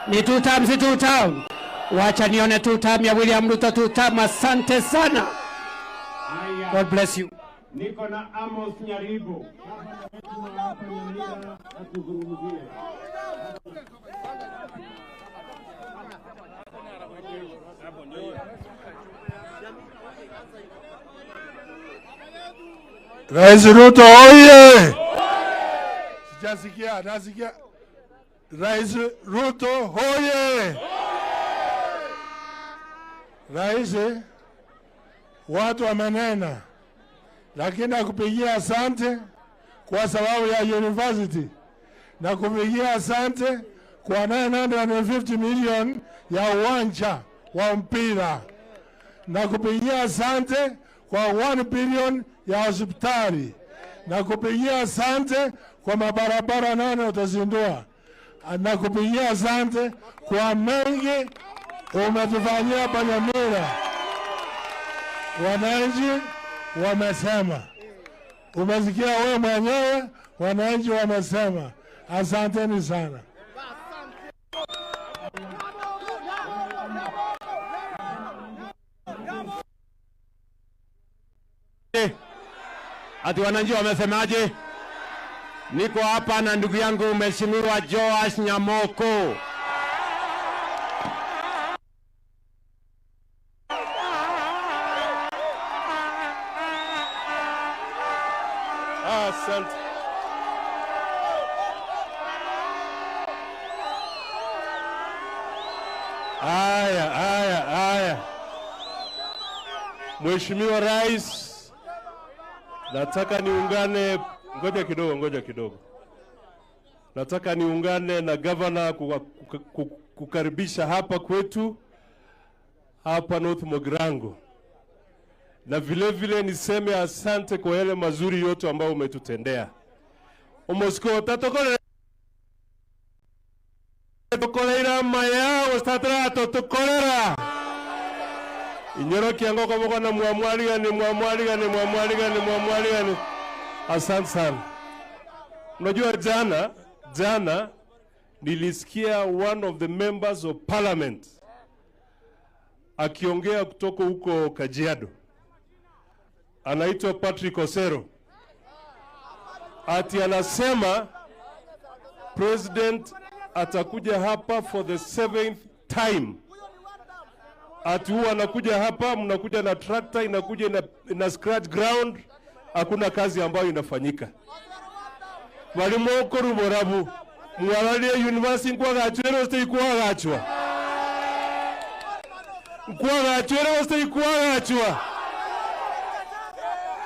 Ni two term, si two term? Wacha nione two term ya William Ruto, two term. Asante sana. God bless you. Niko na Amos Nyaribo atuzungumzie. Rais Ruto oye! Sijasikia, nasikia. Rais Ruto hoye! Rais, watu wamenena, lakini nakupigia asante kwa sababu ya university na kupigia asante kwa 950 million ya uwanja wa mpira na kupigia asante kwa 1 billion ya hospitali na kupigia asante kwa mabarabara nane utazindua, na kupigia asante kwa mengi umetufanyia hapa Nyamira. Wananchi wamesema, umesikia wewe mwenyewe, wananchi wamesema. Asanteni sana. Ati wananchi wamesemaje? Niko hapa na ndugu yangu Mheshimiwa Joash Nyamoko. Asante. Aya, aya, aya. Mheshimiwa Rais, nataka niungane, ngoja kidogo, ngoja kidogo. Nataka niungane na gavana kukaribisha hapa kwetu hapa North Mogrango, na vile vile niseme asante kwa yale mazuri yote ambayo umetutendea. Omosiko tatokolera tokoleira maya ostatra totokolera inyorokia ngoko boko na mwamwaligani mwamwaligani mwamwaligani mwamwaligani. Asante sana. Unajua jana jana nilisikia one of the members of parliament akiongea kutoka huko Kajiado, anaitwa Patrick Osero, ati anasema president atakuja hapa for the seventh time. Ati huwa anakuja hapa, mnakuja na tractor inakuja ina, ina scratch ground, hakuna kazi ambayo inafanyika. Walimo koruborabu mwalalie university nkwagachwere osite ikwagachwa nkwagachwere osite ikwagachwa.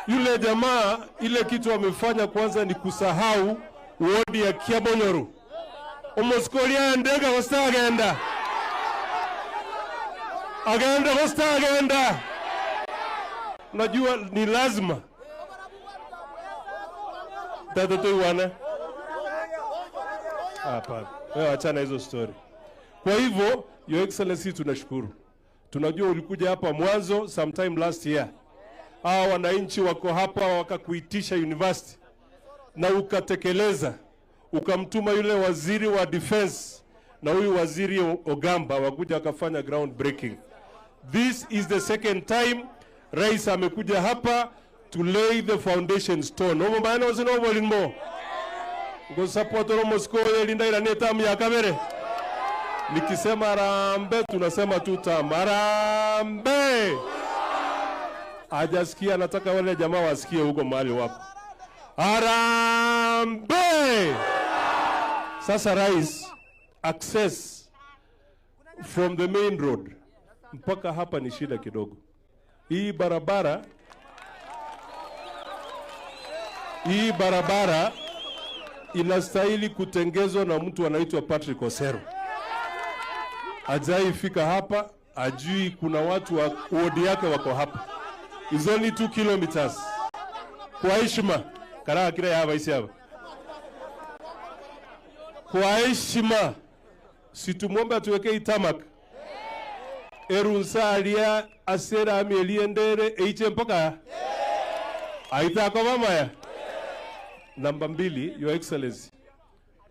Yule jamaa ile kitu amefanya kwanza ni kusahau wodi ya Kiabonyoru omoskoria ndega gosta agenda agenda gosta agenda. Najua ni lazima tata tuiwane hapana, wewe achana hizo story. Kwa hivyo Your Excellency, tunashukuru, tunajua ulikuja hapa mwanzo sometime last year. Hawa wananchi wako hapa wakakuitisha university na ukatekeleza, ukamtuma yule waziri wa defense na huyu waziri Ogamba wakuja wakafanya ground breaking. This is the second time rais amekuja hapa to lay the foundation stone. Omo maana osino obolimo. Ngo support oro Moscow linda ira ne tamu ya kabere. Nikisema harambee tunasema tu tamu. Harambee. Hajasikia, nataka wale jamaa wasikie huko mahali wako. Harambee. Sasa rais, access from the main road mpaka hapa ni shida kidogo. Hii barabara hii barabara inastahili kutengezwa na mtu anaitwa Patrick Osero. Hajaifika hapa, ajui kuna watu wa wodi yake wako hapa. Is only 2 kilometers. Kwa heshima, karaa kile hapa isi hapa. Kwa heshima, situmwombe atuwekee tamak erunsalia asera ameliendere eiche mpaka aitakovamaya. Namba mbili, Your Excellency,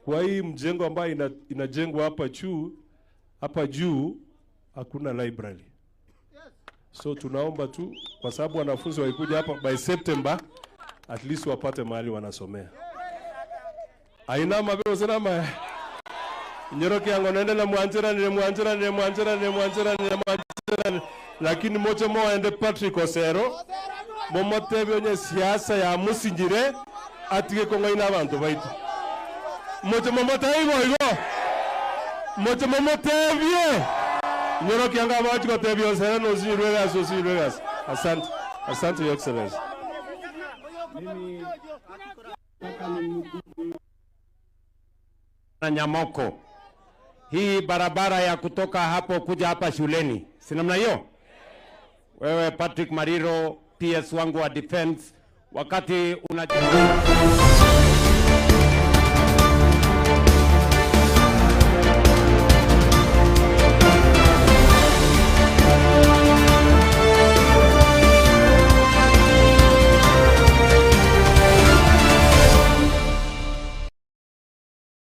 kwa hii mjengo ambayo ina, inajengwa hapa juu hapa juu hakuna library, so tunaomba tu kwa sababu wanafunzi waikuja hapa by September at least wapate mahali wanasomea. Ainama beosenama nyoroke yango nende na mwanjeranire mwanjeranire mwanjeranire mwanjeranire mwanjeranire lakini moche moende Patrick Osero momotebe onye siasa ya musinyire atige kong'aina abanto baitu moche momotebe igo igo moche momotebie nyoroke yango abachi gotebia Osero nosinyirwe egasi osinyirwe egasi. Asante, asante Your Excellency. Na Nyamoko, hii barabara ya kutoka hapo kuja hapa shuleni, si namna hiyo? Wewe Patrick Mariro, PS wangu wa defense, wakati una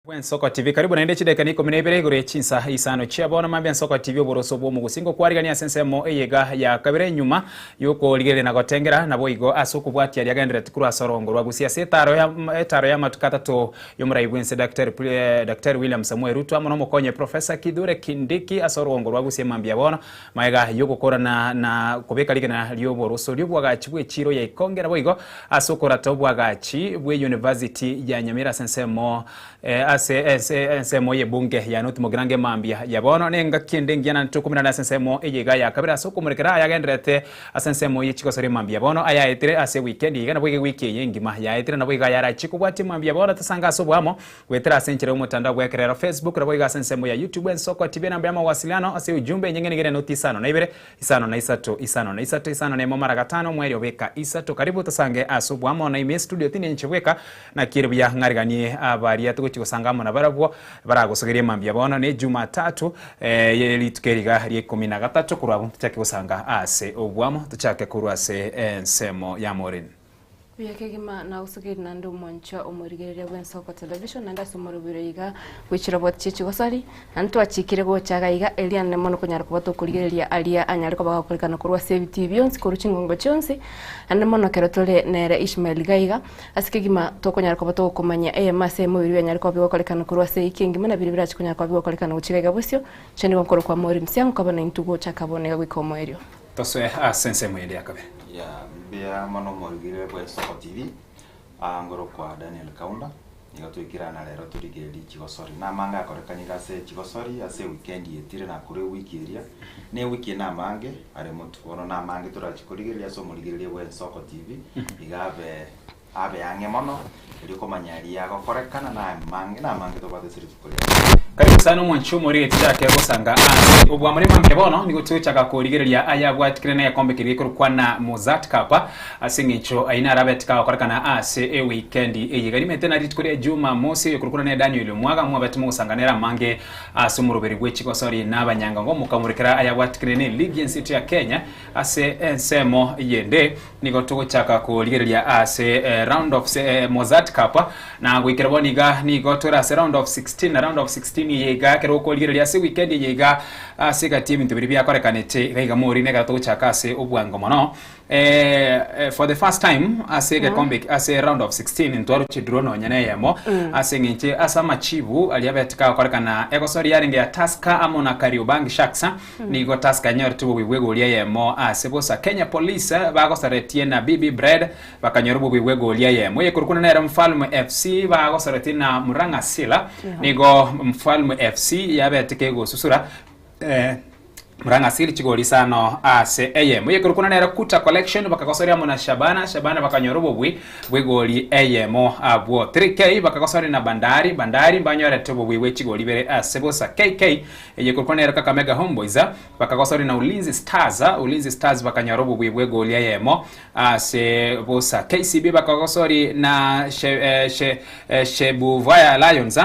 Bw'Ensoko TV karibu naende chidakika ni ikomi na ibere igoro ye chinsa isano chia bono mambia Ensoko TV oboroso bw'omogusi ngokwarigania ase ensemo eyega ya kabere nyuma yokorigereria na gotengera nabo igo ase okobwatia riagendereti korwa ase orongo rwa Gusii ase etaro ya etaro ya amatuko atato y'omorai bwense Daktari eh, Daktari William Samoei Ruto amo nomokonye Professor Kithure Kindiki ase orongo rwa Gusii mambia bono magega yogokorana na kobeka rigena ri'oboroso ri'obwagachi bw'echiro ya Ikonge nabo igo ase okorata obwagachi bwe University ya Nyamira ase ensemo Ase ense ensemo y'ebunge ya North Mugirango emambia ya bono nengaki ende engiya naende tokomerana ase ensemo eye iga ya kabere ase okomorekera ayagendererete ase ensemo ye chigosori emambia ya bono ayaetire ase weekend iga nabo iga ewiki eye engima yaetire nabo iga ayarachie kobwatia emambia ya bono tosange ase oboamo goetera ase enchera y'omotandao bw'ekerero Facebook nabo iga ase ensemo ya YouTube Ensoko TV enamba y'amawasiliano ase ujumbe enyeng'ene igere noti isano na ibere isano na isato isano na isato isano na emo mara gatano omweri obeka isato karibu tosange ase oboamo na ime studio tindi inche bweka Naki ere buya ng'ariganie abaria togochia gosanga amo nabarabwo baragosogerie mambia bono ne Jumatatu eh, ye rituko eriga ria ikomi na gatato korwa abwo tochake gosanga ase obwamo tochake korwa ase ensemo ya Maureen. Buya kegima nagosogerie naende omwanchwa omorigereria bw'ensoko television naende ase omorobiro iga bw'echiroboti chie chigosori naende twachikire gocha iga iga erio ande mono konyara koba tokorigereria aria anyare koba gakorekana korwa ase ebitii bionsi korwa chingongo chionsi naende mono ekero tore nere Ishmael iga iga Ase kegima tokonyara koba togokomanya eyemo ase eyemo biria bianyare koba bigokorekana korwa ase eiki engima na biria birache konyara koba bigokorekana gochia iga bosio, inche nigo nkorokwa Maureen Siang'u kaba naintwe gochaka bono iga goika omoerio. Tosoe ase ensemo ende ya kabere. Yeah, mbuya mono omorigirire bwe Soko TV. Aa ngorokwa Daniel Kaunda. Nigo toikirana rero torigererie chigosori. Namange akorekanire ase chigosori ase ewikendi etire na korwa ewiki eria. Na ewiki eye namange are motwe. Bono namange torachi korigereria ase omorigereria bwe Ensoko TV iga abe abe ang'e mono erio komanya aria agokorekana namange namange tobwate ase rituko ria rero. Karibu sana omwanchi omorige tichake gosanga ase obwamore mambia bono nigo togochaka korigereria aya abwatikire na egekombe keria gekorokwa na Mozart Cup Ase engencho ayio naro abete kagokorekana ase ewikendi eye iga rimete na rituko ria Jumamosi oyokorokwa ne Daniel Omwaga mwabete mogosanganera amange ase omoroberi bwe chigosori na abanyangango mokamorekera ayabwatikire ne ligi ense yaito ya Kenya ase ensemo yende nigo togochaka korigereria ase. round of Mozzart Cup na goikera bono iga nigo tore ase round of 16 na round of 16 eye iga ekero okorigereria ase weekend eye iga ase egati ebinto biria biakorekanete iga iga mori na ekero togochaka ase obwango mono For the first time ase egekombe eke ase round of 16 ntwaroche draw nonya na eyemo ase eng'encho ase amachibu aria abete kagokorekana egosori yarenge ya Tusker amo na Kariobangi Sharks nigo Tusker yanyorete obobuya bwa egori eyemo ase bosa Kenya Police bagosaretie na BB Bread bakanyora obobuya bwa egori eyemo eyekorokwa nere Mfalme FC bagosaretie na Murang'a Seal nigo Mfalme FC yabete kegosusura Murang'a Seal chigori isano ase eyemo. Eyekorokwa nere Kuta Collection bakagosoria amo na Shabana, Shabana bakanyora obobui bw'egori eyemo abwo. 3K bakagosoria na Bandari, Bandari mbanyorete obobui bwe chigori ibere ase bosa. KK eyekorokwa nere Kakamega Homeboyz bakagosoria na Ulinzi Stars, Ulinzi Stars bakanyora obobui bw'egori eyemo ase bosa. KCB bakagosoria na Shebuvaya Lions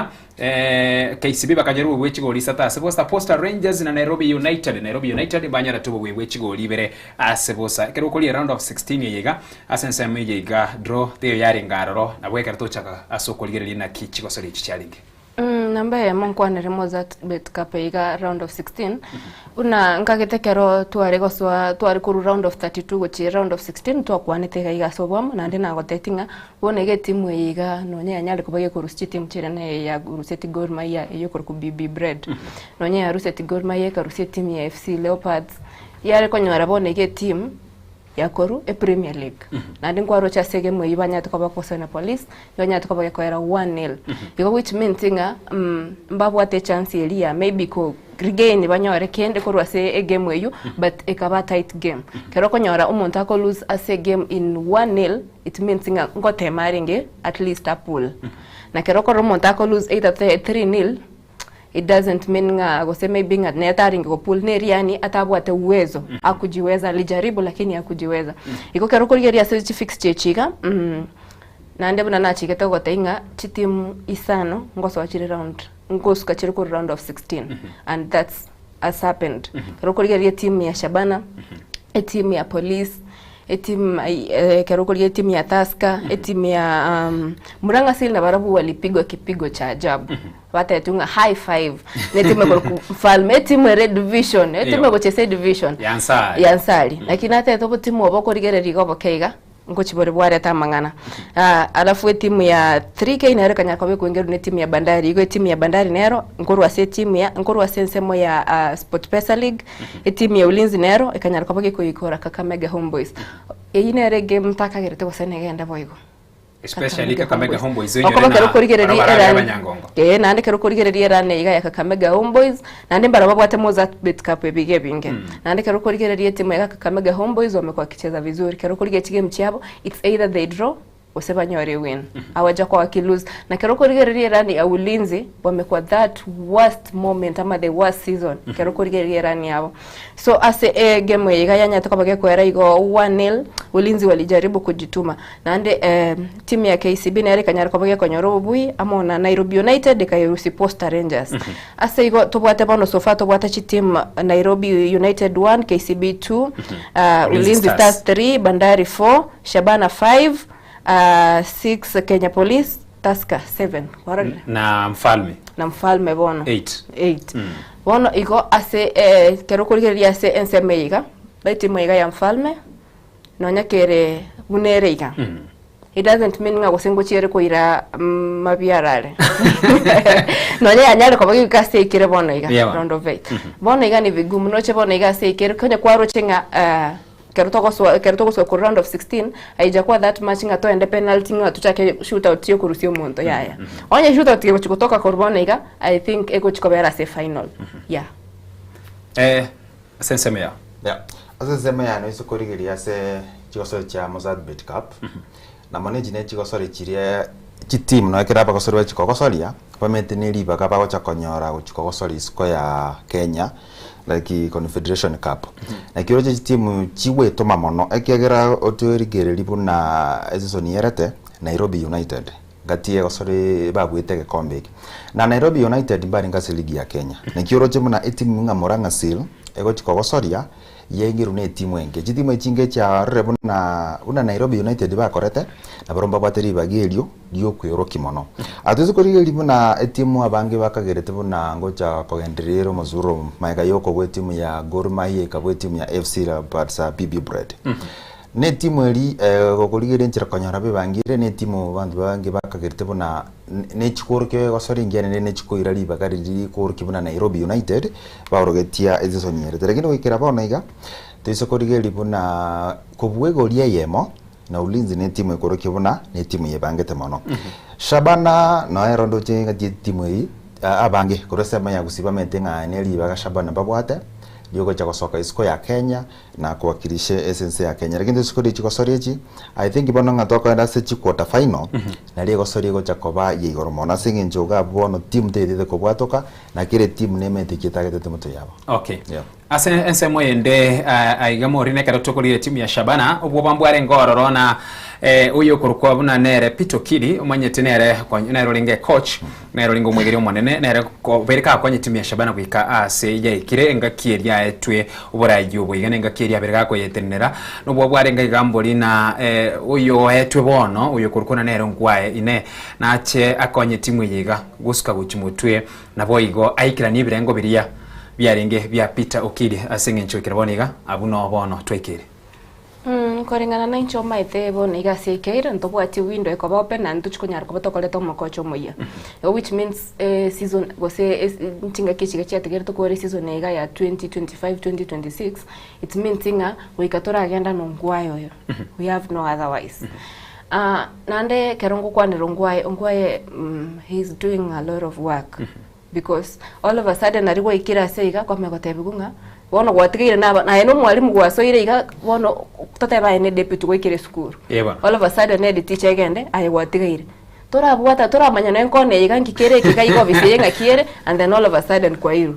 KCB bakanyora obobui bwe chigoli isato ase bosa, Posta Rangers na Nairobi United. Nairobi United mbanyorete obobui bwe chigoli ibere ase bosa. Ekero okoria round of 16 eye iga, ase ensemo eye iga draw teiyo yarenge aroro, nabo ekero tochaka ase okorigereria naki chigosori echi chiarenge. Namba eyemo nkwanere Mozzart Bet Cup eye iga round of 16, buna nkagete ekero tware gosoa tware korwa round of 32 gochia round of 16 twakwanete iga iga ase oboamo naende nagotetia ng'a Bono iga etimu eye iga nonya yanyare koba gekorusia chitimu chiria neye yaruseti Gor Mahia eyio ekorokwa BB Bread. Nonya yaruseti Gor Mahia ekarusia etimu ya FC Leopards, yare konyora bono iga etimu yakorwa epremier league. Naende nkwaroche ase egemu eyio banyarete koba bakogosana na Police, yanyarete koba gekoera one nil. Igo which means ng'a mbabwate echance eria ya maybe ko regain banyore kende korwa ase egame eyio but ekaba a tight game. Ekero okonyora omonto ako lose ase egame in one nil it means ng'a ngotema arenge at least a pull. Na ekero okorora omonto ako lose either 3 nil it doesn't mean ng'a gose maybe ng'a nere tarenge go pull neri yaani atabwate uwezo hakujiweza alijaribu lakini hakujiweza. Igo ekero okorigereria ase chifixture echi iga naende buna nachigete gogotebia ng'a chitimu isano ngosoa chire round ngosuka chire korwa round of 16 and that's has happened. Ekero okorigereria etimu ya Shabana, etimu ya Police, etimu ekero okorigereria etimu ya Tusker, etimu ya Murang'a Seal nabarabwo walipigwa kipigo cha ajabu. Batebiwa ng'a high five, na etimu ekorokwa Mfalme, etimu ere division, etimu egochesa edivision Ya Nsari. ya Nsari. Lakini natebete obotimu obo okorigereria iga oboke iga, Ngochia bore bwareta amang'ana. Alafu etimu ya 3K nero ekanyara koba ekoengerwa na etimu ya Bandari. Igo etimu ya Bandari nero nkorwa ase etimu ya nkorwa ase ensemo ya SportPesa League, etimu ya Ulinzi nero ekanyara koba gekoikora Kakamega Homeboyz. Eyio nere egame ntakagerete gose negende boigo. Especially Kakamega Homeboyz onyore Okoba na ekero okorigereria barabwo barabwo erani abanyangongo. ee naende ekero okorigereria erani iga ya Kakamega Homeboyz, naende mbarabwo babwate Mozzart Bet Cup ebiga ebinge. Naende ekero okorigereria etimu ya Kakamega Homeboyz wamekuwa wakicheza vizuri, ekero okorigereria chigame chiabo it's either they draw gose banyore ewin, hawajakuwa wakilose. Na ekero okorigereria erani ya Ulinzi wamekuwa that worst moment ama the worst season ekero okorigereria erani yabo. So ase egame eye iga yanyarete koba gekoera igo 1-0, Ulinzi walijaribu kujituma. Naende timu ya KCB nere ekanyara koba gekonyora obobui amo na Nairobi United ekayerusia Posta Rangers. Ase igo tobwate bono so far tobwate chitimu Nairobi United 1, KCB 2, Ulinzi Ulinzi Stars. Stars 3, Bandari 4, Shabana 5, 6 Kenya Police, Tusker 7. Kwarorire? Na Mfalme. Na Mfalme bono. 8. 8. Bono igo ase ekero okorigereria ase ensemo eye iga, etimu iga ya Mfalme, Nonya kere buna ere iga, it doesn't mean ng'a gose ngochia ere koira mabiara are. Nonya yanyare koba geika ase ekere bono iga, Yeah. round of eight. Bono iga ni vigumu, noche bono iga ase ekere, konya kwaroche ng'a ekero togosoa ekero togosoa korwa round of 16, haijakuwa that much ng'a toende penalty ng'a tochake shootout ya okorusia omonto yaya. Onye shootout egochia gotoka korwa bono iga, I think egochia kobera ase efinal, yeah. Eh, Ase ensemo yao. Yeah. Ase ensemo yane ase korigereria ase chigosori chia Mozzart Bet Cup, na mono echi ne chigosori chiria chitimu nonya ekero abagosori bachia kogosoria, bamanyete ne ribaga bagocha konyora gochia kogosoria isiko ya Kenya like Confederation Cup. Naki oroche chitimu chigwetoma mono ekiagera otorigereria buna eseason yerete, Nairobi United Gati egosori babuete egekombe eke. Na Nairobi United mbarenge ase ligi ya Kenya. Naki oroche buna etimu ng'a Murang'a Seal, egochi kogosoria yaingerwe na etimu enke. Chitimu echi inge chiarorire buna buna Nairobi United bakorete, nabarobwo mbabwate ribaga erio riokweorokia mono. Atoise korigereria buna etimu abange bakagerete buna ngocha kogendereria ere omosuro magega ya okobua etimu ya Gor Mahia ekabua etimu ya FC Leopards BB Bread. Na etimu eria gokorigereria enchera konyora bebangire na etimu abanto bange bakagerete buna nechikworokia egosori engiya naende nechikoira ribaga riria rikworokia buna Nairobi United baorogetia esesoni ere. Lakini goikera bono iga, toise korigereria buna kobua egori eyemo na Ulinzi ne etimu ekworokia buna ne etimu yebangete mono. Shabana noyo ero ndoche ng'a etimu eyio abange korwa ensemo ya Gusii bamaete ng'a ne ribaga Shabana babwate riogocha gosoka isiko ya Kenya na kowakilisha ase ense ya Kenya. Lakini rituko rie chigosori echi, I think bono ng'a tokoenda ase chi quarter final, nario egosori egocha koba ya igoro mono ase eng'encho iga abwo bono team teetete kobwatoka, na kera etimu nemanyete eki etagete motwe yabo. Okay. Yeah. Ase ensemo eyende aiga morine ekero tokorire etimu ya Shabana obwoba mbwarenge ororo na oyo okorokwa buna nere Peter Okidi omanyete nere nere orenge coach Nere orenge omwegeria omonene, nere obeire gakonya etimu ya Shabana goika aase yaikire engaki eria aetwe oboraai obo iga, na engaki eria abeire gakoyetenenera. Nobwo bwarenge iga mbori na oyo oetwe bono, oyo okorokwa na nere Ongwae, Inee, nache akonye etimu eye iga gosuka gochia motwe, naboigo aikeranie ebirengo biria biarenge bia Peter Okidi ase eng'encho goikera bono iga, abwo noo bono twaikeire. Koreng'ana nainche omaete bono iga ase ekeire ntobwati window ekoba open naende ntochi konyara koba tokoreta omokocha omoyia. Igo which means season gose chingaki echi iga chiatigaire tokore season eye iga ya 2025 2026 it means ng'a goika toragenda na ongwae oyo we have no otherwise. Naende ekero ngokwanera ongwae, ongwae he is doing a lot of work. Because all of a sudden aria gwaikire ase iga kwamanya gotebiwa ng'a bono gwatigaire na aba naye na omwalimu gwasoire iga bono totebe aye ne deputy gwaikire esukuru. Ee bono. All of a sudden head teacher egende aye gwatigaire. Torabwata toramanya nonya enkona eye iga nki kere eke iga iga ofisi eye ng'aki ere and then all of a sudden kwairwe.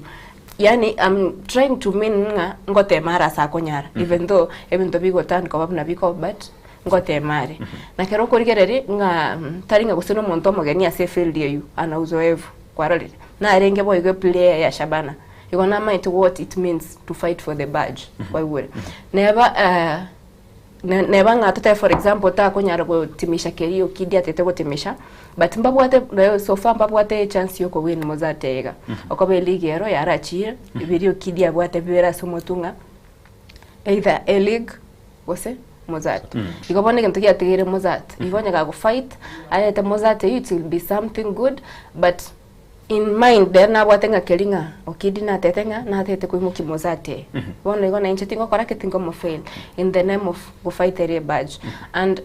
Yaani I'm trying to mean ng'a ngotema are ase akonyara even though ebinto bigoturn koba buna bikoba but ngotema are. Na kero okorigereria ng'a tari ng'a gose na omonto omogeni ase efield eywo ana uzoefu. Kwarorire? Narenge boigo eplayer ya Shabana. Igo namaete what it means to fight for the badge. Kwaigure? Neba eh, ne- neba ng'a totebe for example takonyara gotimisha keria Okidi atete gotimisha, but mbabwate eh, so far mbabwate echance ya okowin Mozart iga. Okoba eligi ero yarachire, biria Okidi abwate bibere ase omotwe ng'a either a league gose Mozart. Igo bono egento giatigaire Mozart, igo onye gagofight arete Mozart eyio it will be something good but in mind ere nabwate ng'a keria ng'a Okidi natete ng'a natete koimokia Mozart eye. Bono igo na inche tingokora ki tingomofail in the name of gofight ere ebadge. And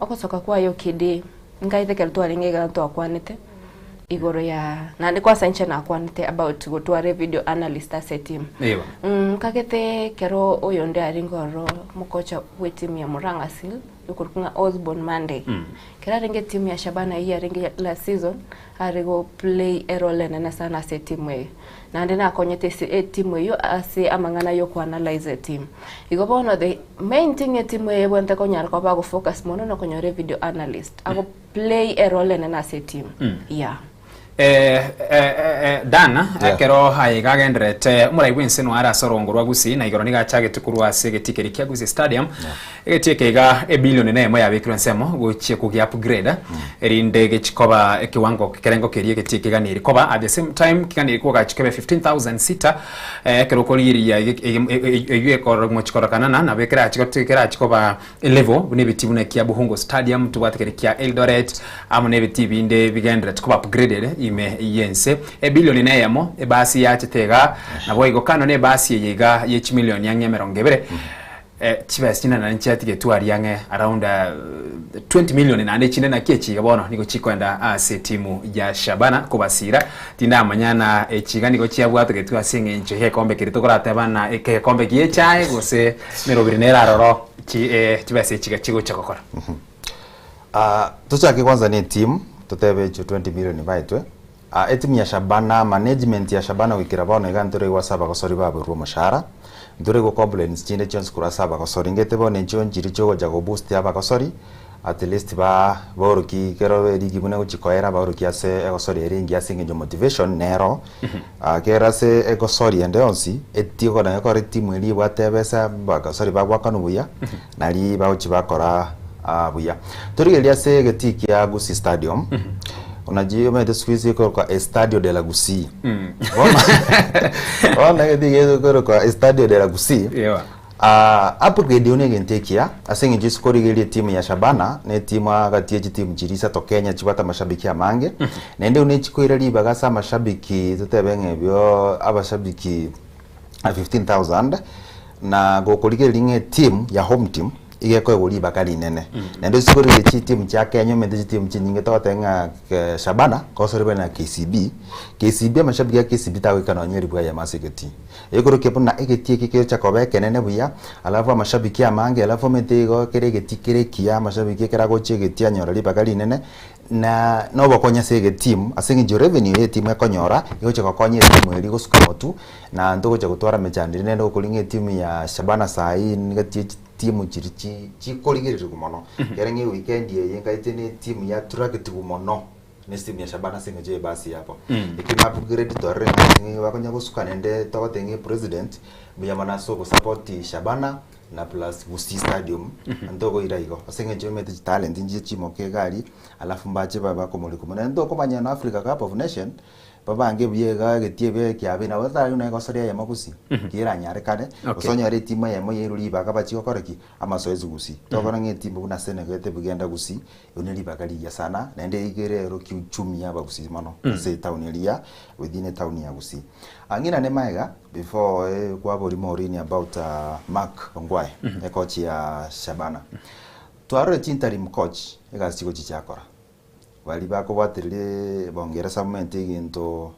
ogosoka kwaye Okidi nkaete ekero twarenge iga twakwanete igoro ya naende kwanza inche nakwanete about gotwara evideo analyst ase etimu. Ewa. Nkagete ekero oyonde arenge ororo mokocha bw'etimu ya Murang'a Seal okorokwa ng'a Osborne Monday. Ekero arenge etimu ya Shabana eyio yarenge last season are go play erole enene sana ase etimu eye. Naende nakonyete ase etimu eyio ase amang'ana ya okoanalyze etimu. Igo bono the main thing etimu eye ebwenerete konyara koba bagofocus mono nokonyora evideo analyst ago play a role enene ase etimu. Yeah. Eh, eh, eh, Dan, Yeah. ekero aye iga agendererete omorai bw'ense noare ase orongo rwa Gusii na igoro nigo achagete korwa ase egetii keria kia Gusii Stadium. Egetii eke iga ebilioni nemo yabekirwe ensemo gochia kogia upgrade erinde gechi koba ekiwango ekerengo keria egetii keganiri koba at the same time keganiri kogachi kebe 15000 seater ekero okorigereria eywo ekoromochi kororekana na nabo ekerachi kerachi koba Elevo, buna ebitii buna ekia Buhungu Stadium, tobwate keria kia Eldoret, amo na ebitii binde bigendererete koba upgraded ime y'ense. Ebilioni na eyemo, ebasi yachete igaa, naboigo kando na ebasi eye iga ye chimilioni ang'e emerongo ebere, chibesa chinde naende nchiatigetwe aria ang'e around 20 million naende echinde naki echi iga bono nigo chikoenda ase etimu ya Shabana kobasira. Tindamanya na echi iga nigo chiabwatogetwe ase eng'encho y'egekombe keria tokorateba na egekombe gi'echae gose Emerobiri nere aroro chi eh, chibesa echi iga chigocha gokora. Ah, tochake kwanza ne etimu totebe echio 20 million baetwe. Ah, etimu ya Shabana, management ya Shabana goikera bono iga ntoraigwe ase abagosori baborwe omoshahara, ntoraigwe complaints chinde chionsi korwa ase abagosori. Ngete bono echio nchiria chiogocha go boost abagosori, At least ba baoroki kero eligi buna egochi koera baoroki ase egosori ere engiya ase eng'encho motivation nero kera ase egosori ende yonsi eti naye ekore etimu eria ebwate ebesa bagosori bagwakanwa buya nari bagochi bakora buya. Torigereria ase egetii kia Gusii Stadium buna omanyete siku hizi ekorokwa Estadio de la Gusii bono bono egetii gekorokwa Estadio de la Gusii Upgrade eye negento ekiya ase eng'encho ase korigereria etimu ya Shabana na etimu agati ye chitimu chiria isato Kenya chibwate amashabiki amange naende buna echikoira ribaga ase amashabiki totebe ng'a ebio abashabiki 15,000 na gokorigereria ng'a etimu ya home team iga ekoegwa ribaga rinene. Naende ase korigereria chitimu chia Kenya omanyete chitimu chinyinge togoteba ng'a Shabana gose na KCB, KCB amashabiki a KCB tagoika nonye elifu eyemo ase egetii. Ekorokia buna egetii eke kegocha koba ekenene buya, alafu amashabiki amange, alafu omanyete igo kere egetii kere ekiya, amashabiki ekero agocha egetii anyora ribaga rinene, na nobokonyi ase egetimu ase eng'encho revenue eye etimu ekonyora, egocha gokonya etimu eria gosuka motwe, na ntogocha gotwara emechando ere naende gokoria ng'a etimu ya Shabana saii niga tie chitimu chiria chi chikorigererigwa mono, ekero ng'a eweekend eye nkaete na etimu yaturagetigwe mono. Ne estimu ya Shabana ase eng'encho y'ebasi yabo. Ekero na upgrade twarorire ng'a ase ng'a bakonya gosuka naende togoteba ng'a epresident mbuya mono ase ogosupport Shabana na plus Gusii stadium ntogoira igo ase eng'encho omanyete chitalent nchiche chimoke iga aria alafu mbache babe bakomorikwa mono. Naende tokomanya na Africa cup of nation babange buya iga egetie ebe ekiabe nabo tari buna egosoria eyemo Gusii keranyarekane gose onyore etimu eyemo yairwe ribaga bachie gokora ki? Amasoesi Gusii. Tokora ng'a etimu buna Senegal ete bugenda Gusii Ero ne ribaga rigiya sana, naende iga ere ero kiuchumi ya abagusii mono ase etown eria ya within etown ya Gusii. Ang'ina ne maega before eh, kwabori Maureen about uh, Mark Ongwae ecoach ya Shabana. Twarore chinterim coach egasi chigochi chiakora. Bari bakobwatereria bongeresa momente egento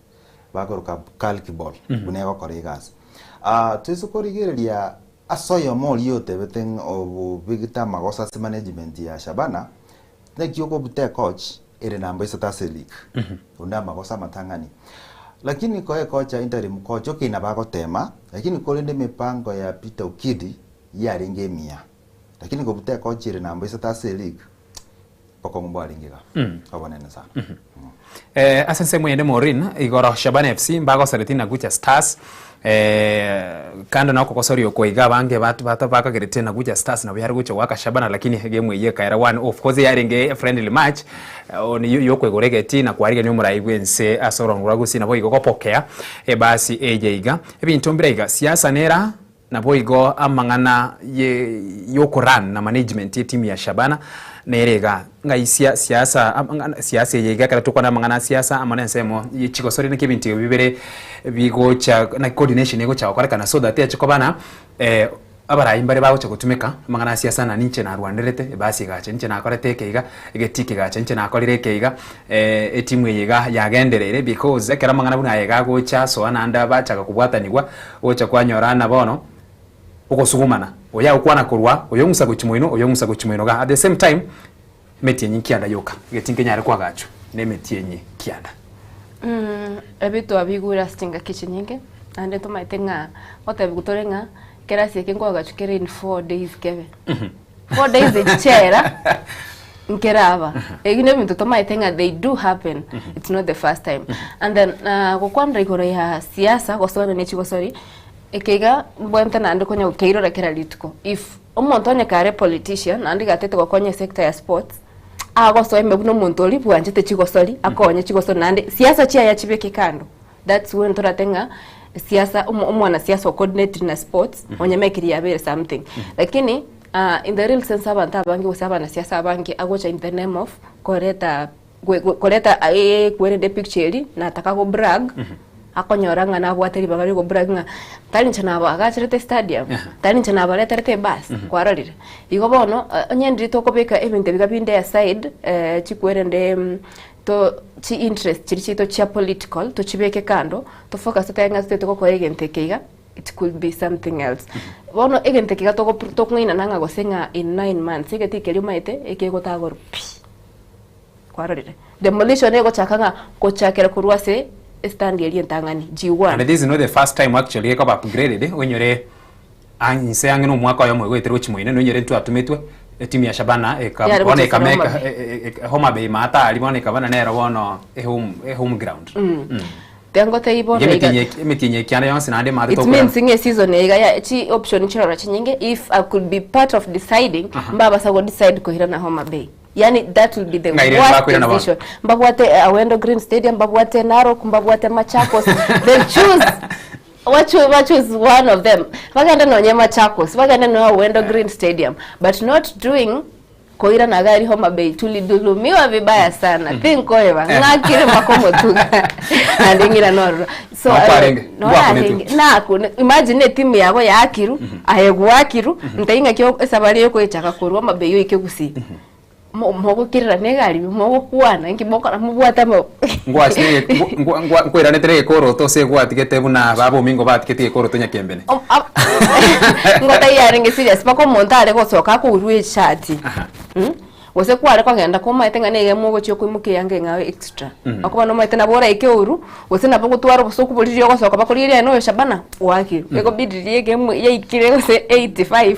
bakoroka calc ball buna egokora egasi. Ah, toise korigereria Ase oyomo oria otebete ng'a obobegete amagoso ase management ya Shabana, naki okobuta ecoach ere namba isato ase eleague. Onde amagoso amatang'ani. Lakini koe ecoach ya interim coach okay nabo agotema, lakini korende emipango ya Peter Okidi yarenge emiya. Lakini kobuta ecoach ere namba isato ase eleague, bokong'u mbwarenge iga obonene sana. Eh, ase ensemo eyende Maureen, igoro Shabana FC mbagoseretie na Gucha Stars eh, kando na okogosoria oko iga abange bat- bat- bakageretie na Gucha Stars nabo yare gocha goaka Shabana lakini egame eyio ekaera one of course yarenge friendly match eh, on- yo- yokoigora egeti na kwarigania omorai bwense ase orongo rwa Gusii nabo igo gopokea ebasi eye iga. Ebinto mbire iga, siasa nera Naboigo amang'ana y'okoran na management y'etimu ya Shabana nere iga, ng'ai sia siasa amang'ana siasa eye iga ekero tokwana amang'ana a siasa amo nensemo ye chigosori naki ebinto ebi bibere bigocha naki coordination egocha gokorekana so that eche koba na abarai mbare bagocha gotumeka amang'ana a siasa na ninche narwanerete ebasi egacha ninche nakorete eke iga egetii kegacha ninche nakorire eke iga etimu eye iga yagendereire because ekero amang'ana buna aya iga agocha asoa naende bachaka kobwatanigwa Gocha kwanyora ng'a bono ogosugumana, oyo agokwana korwa oyo ong'usa gochia moino, oyo ong'usa gochia moino iga. At the same time, emetienyi nkianda yoka, egeti nkenyare koagachwa na emetienyi kianda. Ebi twabigure ase chingaki chinyinge, naende tomaete ng'a ngotebiwa tore ng'a ekerasi eke nkoagachwa kere in four days kebe. Four days echi chiaera, nkeraba. Ebi na ebinto tomaete ng'a they do happen, it's not the first time. And then gokwanera igoro ya siasa gose onye ne chigosori, eke iga mbwente naende konya gokeirora kera rituko. If omonto onye kare politician naende iga atete gokonya esector ya sports, agosoa ime buna omonto oria bwanchete chigosori, akonye chigosori naende siasa chiaye achibeke kando. That's when torate ng'a siasa omo omwanasiasa o coordinate na sports onye mekiri yabeire something. Lakini in the real sense abanto abange gose abanasiasa abange agocha in the name of koreta gwe gwe koreta kwerende epicture eria nataka go brag akonyora ng'a nabwate ribaga ria ogobrag ng'a tari inche nabaagacherete estadium, tari inche nabareterete ebus, kwarorire. Igo bono onye ndiri tokobeka ebinto ebi iga binde aside chikwerende To chi interest chiria chiaito chia political tochibeke kando, to focus totebe ng'a totagete gokora egento eke iga, it could be something else. Bono egento eke iga togo tokong'ainana ng'a gose ng'a in nine months egeti keria omanyete ekegotagorwa pi, kwarorire. Demolition egochaka ng'a gochakera korwa ase estand eria entang'ani, G1. And this is not the first time actually ekoba upgraded, oinyore inse ang'e na omwaka oyomo igo goetera gochia moino, noinyore ntwatumetwe. Etimu ya Shabana eka Yare bono gochesera ekameka Homa Bay. e- e- e- Homa Bay maata aria bono ekaba nero bono ehome ehome ground. Tiangotebia bono Iga iga. emetienyi emetienyi ekianda yonsi naende maate It tokorana. means ng'a season eye iga ya chi option chiroro chinyinge if I could be part of deciding mbabasa go decide koirana Homa Bay. Yaani that will be the Ng'a irende worst bakoirana bono. decision. Mbabwate Awendo Green Stadium, mbabwate Narok, mbabwate Machakos. They choose Wachu, wachoose one of them bagende nonye Machakos bagende nonya Owendo Green Stadium but not doing koira na gari Homa Bay tulidhulumiwa vibaya sana tinkoeba ng'akire makomotuga naende ng'ira nororo so No kwarenge, no ngwakunetwe. narenge nakune imagine etimu yabo yakiru aye gwakiru ntai ng'aki esabari yokoechaka korwa Homa Bay oike Gusii Mo- mogokirera negari mogokwana inki mokora mobwate ama Nkweranete negekoroto ase gwatigete buna baba omingo batigete egekoroto nyakembene. Ngotaiyo arenge serious mpaka omonto are gosoka akourwa eshati mm? Gose kware kogenda komaete ng'a niga mogochia koimokia eyanga eng'ao extra okoba nomaete nabo oraike ouru gose nabo ogotwara obosoku boria riria ogosoka bakorigereria aye noyo Shabana gwakirwe ekobidi riria egame yaikire gose 85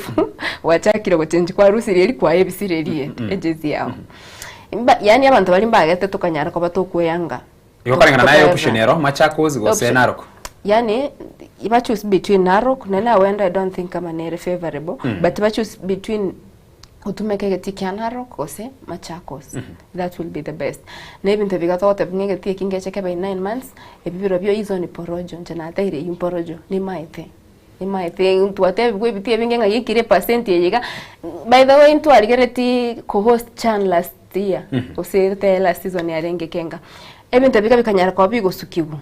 gwachakire gochenji kwarusirie eria kwaebisire eria ende ejezi yao. Mba yaani abanto baria mbagete tokanyara koba tokweyanga Igo koreng'ana naye tokaerera. option ero Machakos gose Option. Narok. Yaani bachoose between Narok naende Awendo I don't think kama nere favourable but bachoose between Otumeke egetii kia Narok gose Machakos that will be the best. Na ebinto ebi iga togoteba ng'a egetii eki ngeche kebe in 9 months, ebi birobio izo ni porojo, inche nateire eywo mporojo, nimaete, nimaete ntwatebigwe ebitii ebinge ng'a yaikire epercent eye iga, by the way ntwarigeretie co host Chan last year, gose tee last season yarenge kenga, ebinto ebi iga bikanyara koba bigosukigwa,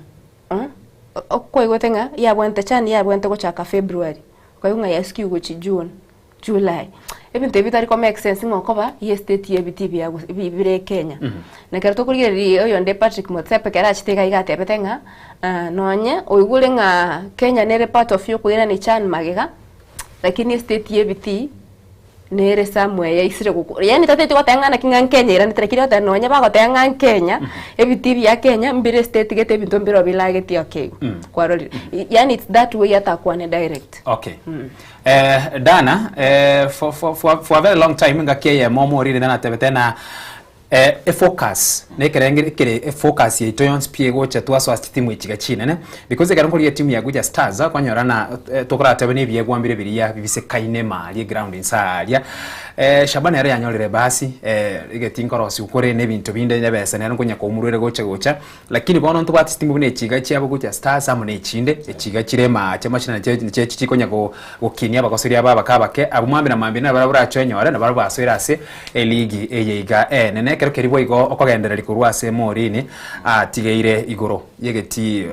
okwaigwete ng'a yabwate Chan yabwate gochaka February, okaigwa ng'a yasukigwe gochia June. July. Ebinto ebi bitari ko make sense ng'a okoba ye state ye ebitii bia gose bi bire Kenya. Na ekero tokorigereria oyonde Patrick Motsepe ekero achete iga iga atebete ng'a nonye oigure ng'a Kenya nere part of yokoirania chan magega, lakini estate ye ebitii nere somewhere yaisire goko yaani tateti goteba ng'a naki ng'a Kenya eiranete lakini agoteba nonye bagoteba ng'a Kenya, ebitii bia Kenya mbire estate gete ebinto mbire bilagetie okay igo, kwarorire. Yaani it's that way atakwane direct. Okay. Eh, Dana, eh, for, for, for, for a very long time ngaki eyemo omorire nanatebete na eh, efocus nekerenge ekere efocus yaito yonsi pi egocha twasoa ase chitimu echiga chinene because ekero nkorigia etimu ya Guja Stars kwanyora na eh, tokoratebe na ebiegwa mbire biria bibisekaine maria eground inse aaria eh, Shabana ere yanyorire ebasi eh, egeti nkorosigwa kore na ebinto binde ebesa nero nkonya koumurwa gocha gocha Lakini bono ntobwate chitimu buna echiga chiabo gochia Stars amo nechinde, echiga chire maache amachina nache nache chikonya gokinia abagosoria aba abake abake, abwo mambia na mambia nabarabwo barache onyore, nabarabwo basoire ase eligi eye iga enene. Ekero keria boigo okogendereria korwa ase Morini atigeire igoro y'egetii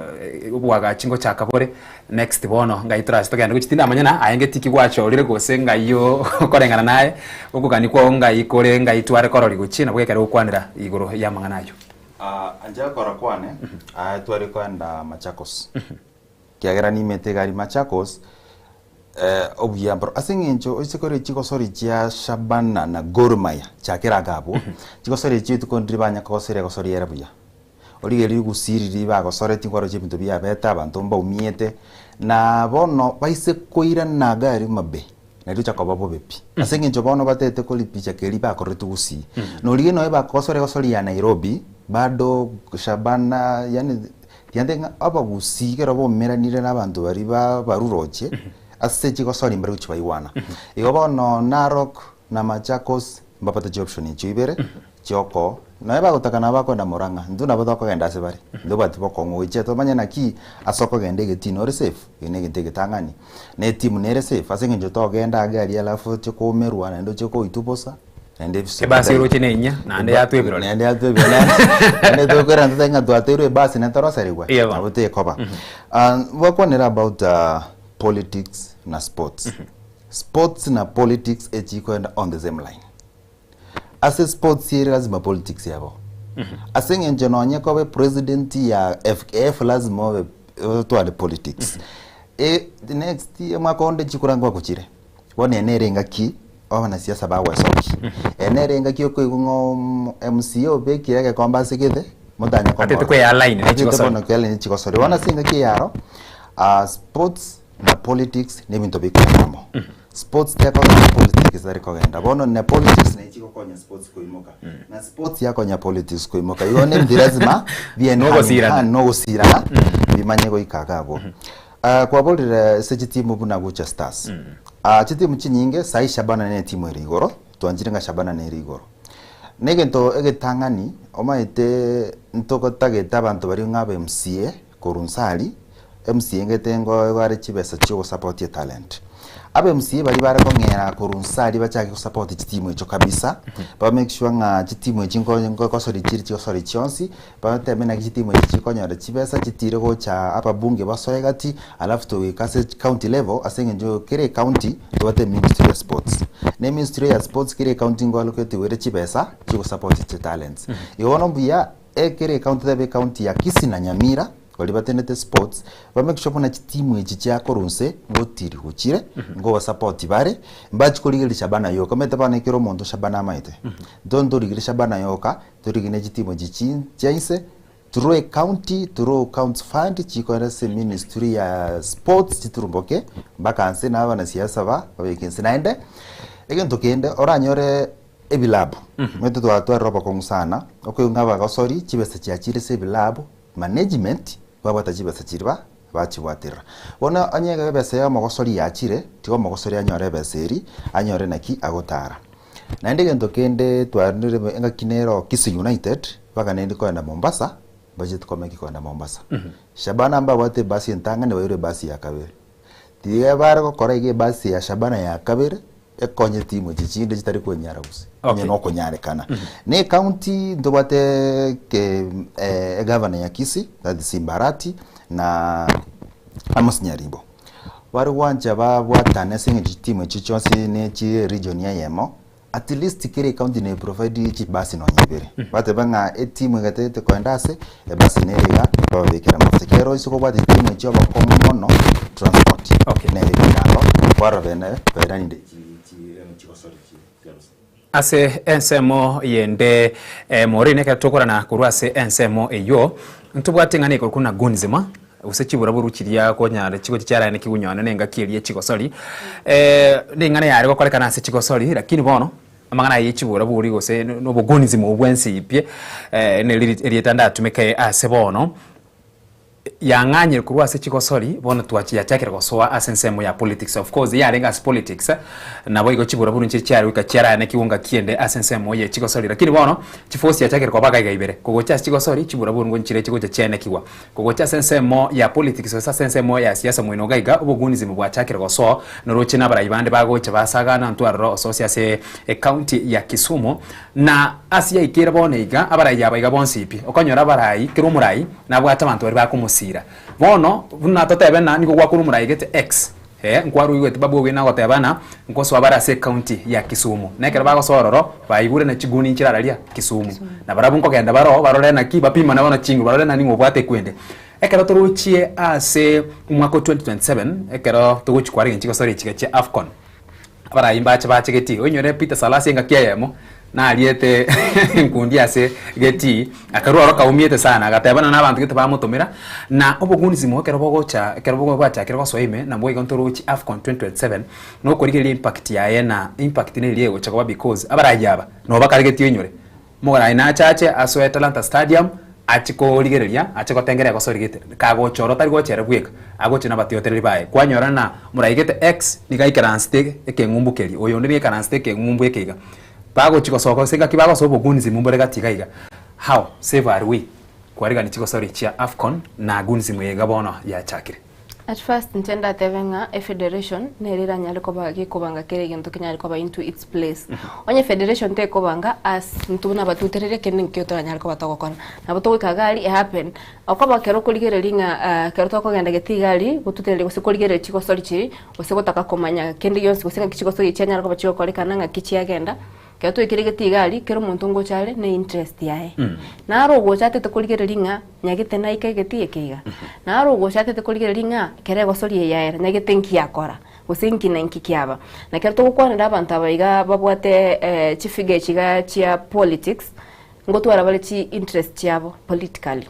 obwagachi ngochaka bore next bono ngai torache togende gochia tindamanya na aye ngetii ki gwachorire gose ngai okoreng'ana naye okogania kwao ngai kore ngai tware korori gochia nabo gekero gokwanera igoro y'amang'ana ayio. Inche gokora kwane, aye tware koenda Machakos, ekiagera nimete egari Machakos, obuya mboro ase eng'encho oise kore chigosori chia Shabana na Gor Mahia chiakera iga abwo, chigosori echio rituko ndiri banya kogosera egosori ere buya. Origererie rigusii riria bagosoreti nkwarora ebinto biabete abanto mbaumiete, na bono baise koirana iga aria mabe. Nario rigocha koba bobe pi. Ase eng'encho bono batete koripicha keria bakorete gusii. Norigia nonya bakogosora egosori ya Nairobi, bado Shabana yaani tiante ng'a abagusii ekero baumeranire na abanto baria ba baruroche, ase chigosori mbare gochia baigwana. Igo bono Narok na Machakos mbabate chioption echio ibere. Chioko, nonya bagotaka nabo bakoenda Murang'a, intwe nabo tokogenda ase bare, ntobwati bokong'u gochia tomanye naki ase okogenda egetii nore safe, eke negento egetang'ani, na etimu nere safe ase eng'encho togenda age aria alafu oche koumerwa naende oche koitwa bosa, naende ebise Ebasi oroche neinya, naende yatwa ebirore. Naende yatwa ebirore, naende tokoirana totabe ng'a twateirwe ebasi naende toroserigwe, Eeh bono. nabo tekoba. Mbakwanere about politics na sports, sports na politics echikoenda on the same line. Ase sports ere lazima politics yabo. Ase eng'encho nonye kobe president ya FKF lazima obe otware politics. E, next omwaka onde chikura ngwagochire. Bono eye nere engaki abanasiasa bagwesokia. Eye nere engaki okoigwa ng'a omo MCA obekire egekombe ase gete, motanya Atete komorora. kwealign ne Atete chigosori. bono kwealign ne chigosori. Bono ase engaki eye aro, sports na politics na ebinto bikoenda amo. Sports tekogenda politics tari kogenda. Bono ne politics naye chigokonya sports koimoka. Na sports yakonya politics koimoka. Igo ne lazima biende hand in Nogosirana. hand, nogosirana bimanye goika iga abwo. Ah, kwaborire ase chitimu buna Gucha Stars. Ah, chitimu chinyinge sahi Shabana ne etimu ere igoro, twanchire ng'a Shabana nere igoro. Negento egetang'ani omanyete ntogotagete abanto baria ng'a abe MCA korwa nse aria, MCA ngete ngo are chibesa chia ogosupport etalent. Abe MCA baria bare kong'era korwa nse aria bachake gosupport chitimu echio kabisa, ba make sure ng'a chitimu echi nko nkosori chire chigosori chionsi, bateme naki chitimu echi chikonyora chibesa chitire gocha ababunge basoe gati, alafu togoika ase county level ase eng'encho kera ecounty tobwate eministry ya sports. Na eministry ya sports kera ecounty ngo allocate ere chibesa chigosupport chitalents. Igo bono mbuya ekere ecounty tebe ecounty ya Kisii na Nyamira, baria batenete sports, ba make sure buna chitimu echi chia korwa nse ngotiri gochire, ngobasupport bare, mbachi korigereria Shabana yoka, omanyete bono ekero omonto Shabana amaete, nto ntorigereria Shabana yoka, torigereria ne chitimu echi chi chia inse, through ecounty, through county fund, chikoenda ase ministry ya sports chiturumboke mpaka nse na abanasiasa ba babeke nse. Naende, egento kende oranyore ebilabu, omanyete twatwarire obokong'u sana, okoigwa ng'a abagosori chibesa chiachire ase ebilabu, Management babwata chibesa chiria ba bachibwaterera. Bono onye iga ebesa ya omogosori yachire, tiga omogosori anyore ebesa eria, anyore naki agotara. Naende egento kende twarire engaki nero Kisii United, baganendi kogenda Mombasa, mbacheti komeki kogenda Mombasa. Shabana mbabwate ebasi entang'ani bairwe ebasi ya kabere. Tiga bare gokora iga ebasi ya Shabana ya kabere, ekonye etimu echi chinde chitari kwenyara gose onye Okay. nokonyarekana. Na ecounty ntobwate ke eh, egavana ya Kisii that is Simba Arati na Amos Nyaribo. Bare gwancha babwatane ase eng'encho chitimu echi chionsi ne chire region eyemo, at least kera ecounty ne provide chibasi nonye ibere. Batebe ng'a etimu egatete koenda ase, ebasi nere iga, bababekere amafuta. Ekero ase kobwata chitimu echio obokong'u mono, transport Okay. nere ekegando, kwarora bene baeranire chi chi chigosori chi chiarusa. Ase ensemo yende eh, Maureen ekero tokorana korwa ase ensemo eyio, ntobwate eng'ana ekorokwa buna gonzima, gose chiburaburu chiria konyara chigochi chiarane kigunywana na engaki eria chigosori, eh, na eng'ana yare gokorekana ase chigosori lakini bono amang'ana aya ye chiburaburi gose na obogonzima obwo bwensi pi, neri erieta ndatumeke ase bono. Yang'anyire korwa ase chigosori, bono twachi yachakire gosoa ase ensemo ya politics. Of course yarenge ase politics, naboigo chiburaburu nchire chiare goika chiarane kiunga kiende ase ensemo ye chigosori. Lakini bono chiforce chiachakire koba gaiga ibere, kogocha ase chigosori chiburaburu nigo nchire chigocha chiaenekigwa. Kogocha ase ensemo ya politics gose ase ensemo ya siasa moino gaiga obogunism bwachakire gosoa, noroche nabarai bande bagocha basagana ntwe aroro ososia ase ecounty ya Kisumu. Na ase yaikeire bono iga, abarai aba iga bonsi pi, okonyora abarai, kera omorai nabwate abanto baria bakomosira. Bono, buna totebe ng'a nigo gwakora omorai gete X, eh, nkwaruigwete Babu Owino agoteba ng'a nkosoa bare ase ecounty ya Kisumu. Na ekero bagosoa ororo, baigure na chiguni nchire araria Kisumu. Na barabwo nkogenda baroo, barore naki, bapimane bono chinguru, barore ng'a ning'o obwate ekwende. Ekero torochie ase omwaka o 2027, ekero togochia kwarenge chigosori echiga chia Afcon, Abarai mbache bache getii, oinyore Peter Salasya engaki eyemo nariete enkundi ase getii, akarua oro kaumiete sana, agatebana na abanto gete bamotomera, na obogunisimo ekero bogocha ekero bwachakire gosoa ime, nabwo igo ntorochi Afcon 2027, na okorigereria impact yaye na impact neria egocha koba because abarai aba nabo bakare getii oinyore. Omorai nache ache asoe Talanta Stadium, achie korigereria, ache gotengera egosori gete. Kagocha oro tari gocha ere bweka, agocha nabatiotereri baye. Kwanyora ng'a omorai gete X nigo aikaransete ekeng'umbu keria, oyonde nigo aikaransete ekeng'umbu eke iga. Bagochia gosoka gose ngaki bagosoa obogunzi mbore gati iga iga. How safe are we kwarigania chigosori chia Afcon na gunzimu eye iga bono yachakire? At first inche ndatebe ng'a efederation nere eranyare koba gekobanga kera egento kenyare koba into its place. Onye federation tekobanga as intwe buna abatutereri ekende nkio toranyare koba togokora. Nabo togoika iga aria ehappen, okoba ekero okorigereria ng'a ekero tokogenda getii iga aria gotutereria gose korigereria chigosori chiria, gose gotaka komanya kende gionsi gose ng'aki chigosori echi chianyara koba chigokorekana ng'aki chiagenda, Ekero twaikire getii iga aria, kera omonto ngocha are ne interest yaye. Naro ogocha atete korigereria ng'a nyagete naike egetii eke iga. Naro ogocha atete korigereria ng'a ekero egosoria eye yaera nyagete nki yakora, gose nki na nki kiaba. Na ekero togokwanera abanto aba iga babwate chifigure echi iga chia politics, ngotwara bare chi interest chiabo politically.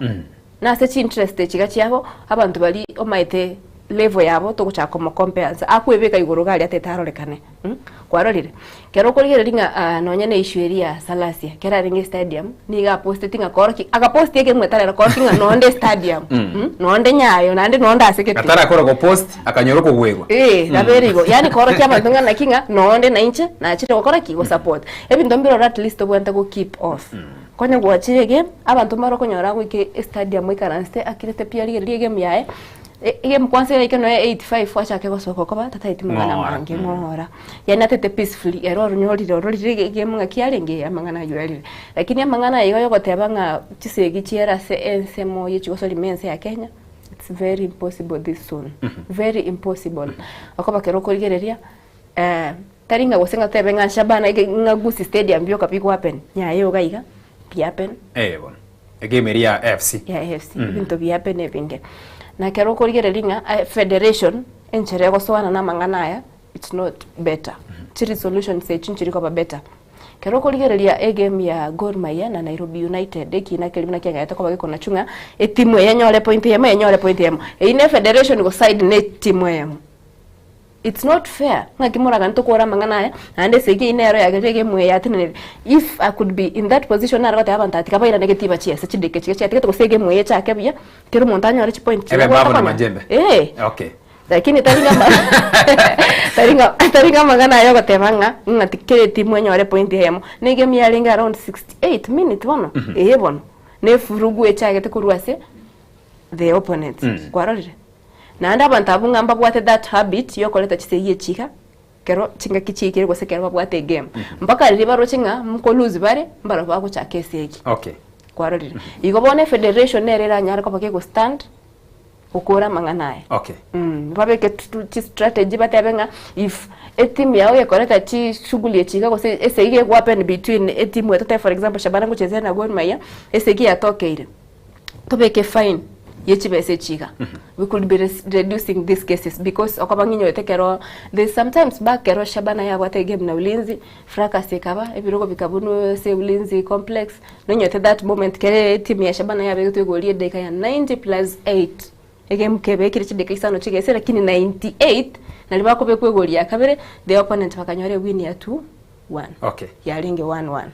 Na ase chi interest echi iga chiabo, abanto baria omanyete. level yabo togochaka komo compare nse akwebeka igoro iga aria atete arorekane mh, kwarorire? Ekero okorigereria ng'a nonye na issue eria ya Salasia ekero arenge estadium nigo aposteti ng'a korokia agaposti ekeng'wete arero korokia ng'a nonde estadium mh, nonde nyayo naende nonde ase gete. Atarakora gopost akanyora okogwerwa. Ee, nabo ere igo, yaani korokia abanto ng'a naki ng'a nonde nainche nachire gokora ki? Gosupport. Ebinto mbire oro at least obwenerete go keep off. Konya gwachire egame, abanto mbare okonyora agoika estadium aikaransete akirete pi arigererie egame yaye, egame kwanza eraike nonya 85 achake gosoka okoba tataeti mang'ana Ng'ora. mange ng'ora. Yaani atete peacefully ere oronyorire ororire egame ng'aki yarenge eye amang'ana aywo arire. Lakini amang'ana aya igo yogoteba ng'a chisegi chiere ase ensemo ye chigosori ime ense ya Kenya, it's very impossible this soon, very impossible. Okoba kero okorigereria. Tari ng'a gose ng'a totebe ng'a Shabana ege ng'a Gusii Stadium bioka bigo happen, yaya iga iga bi happen. Eh bono, egame eria ya AFC. Ya AFC, ebinto bi happen ebinge. Na ekero okorigereria ng'a federation enchera egosoana na amang'ana aya, it's not better. Chiresolutions echio nchiri koba better. Ekero okorigereria egame ya Gor Mahia na Nairobi United, ekina keria buna kiagaete koba gekonachwa ng'a etimu eye enyore point eyemo eye enyore point eyemo. Eyio ne federation goside na etimu eyemo. It's not fair ng'aki moragani tokore amang'ana aya naende esegi eyio nero yagerire egame eye yatenenire. If I could be in that position nare goteba abanto aa tiga bairane getiba chiese chidakika chiria chiatigete gose egame eye echake buya kera omonto anyore chipoint chiria Ebe mbabu na gotokonyora. majembe. Eeh. Okay. Lakini tari ng'a tari ng'a tari ng'a amang'ana aya ogoteba ng'a ng'a ti kera etimu enyore epoint eyemo. Na egame yarenge around 68 minutes bono, eeh bono. Na efurugu echagete korwa ase the opponents. Kwarorire? Naende abanto abwo ng'a mbabwate that habit yokoreta chisegi echi iga, ekero chingaki chiaikire gose ekero babwate egame. Mpaka riria baroche ng'a nko lose bare, mbarabwo bagochaka esegi. Okay. Kwarorire? Igo bono efederation nere eranyare koba kegostand gokora amang'ana aya. Okay. Babeke chistrategy batebe ng'a if etimu yago gekoreta chishughuli echi iga gose esegi ego happen between etimu eye totebe for example Shabana ngochesa ere na Gor Mahia, esegi yatokeire. tobeke fine ye chibesa echi iga we could be reducing these cases because okoba ng'inyorete ekero there's sometimes back ekero Shabana yabwate egame na Ulinzi fracas ekaba ebirogo bikabunwa ase Ulinzi complex nonyorete that moment kere etimu ya Shabana yabegetwe egori edakika ya 90 plus 8 egame kebekire chidakika isano chigese lakini 98 naria bakobekwa egori ya kabere the opponent bakanyora ewin ya 2 1 Okay. yarenge 1 1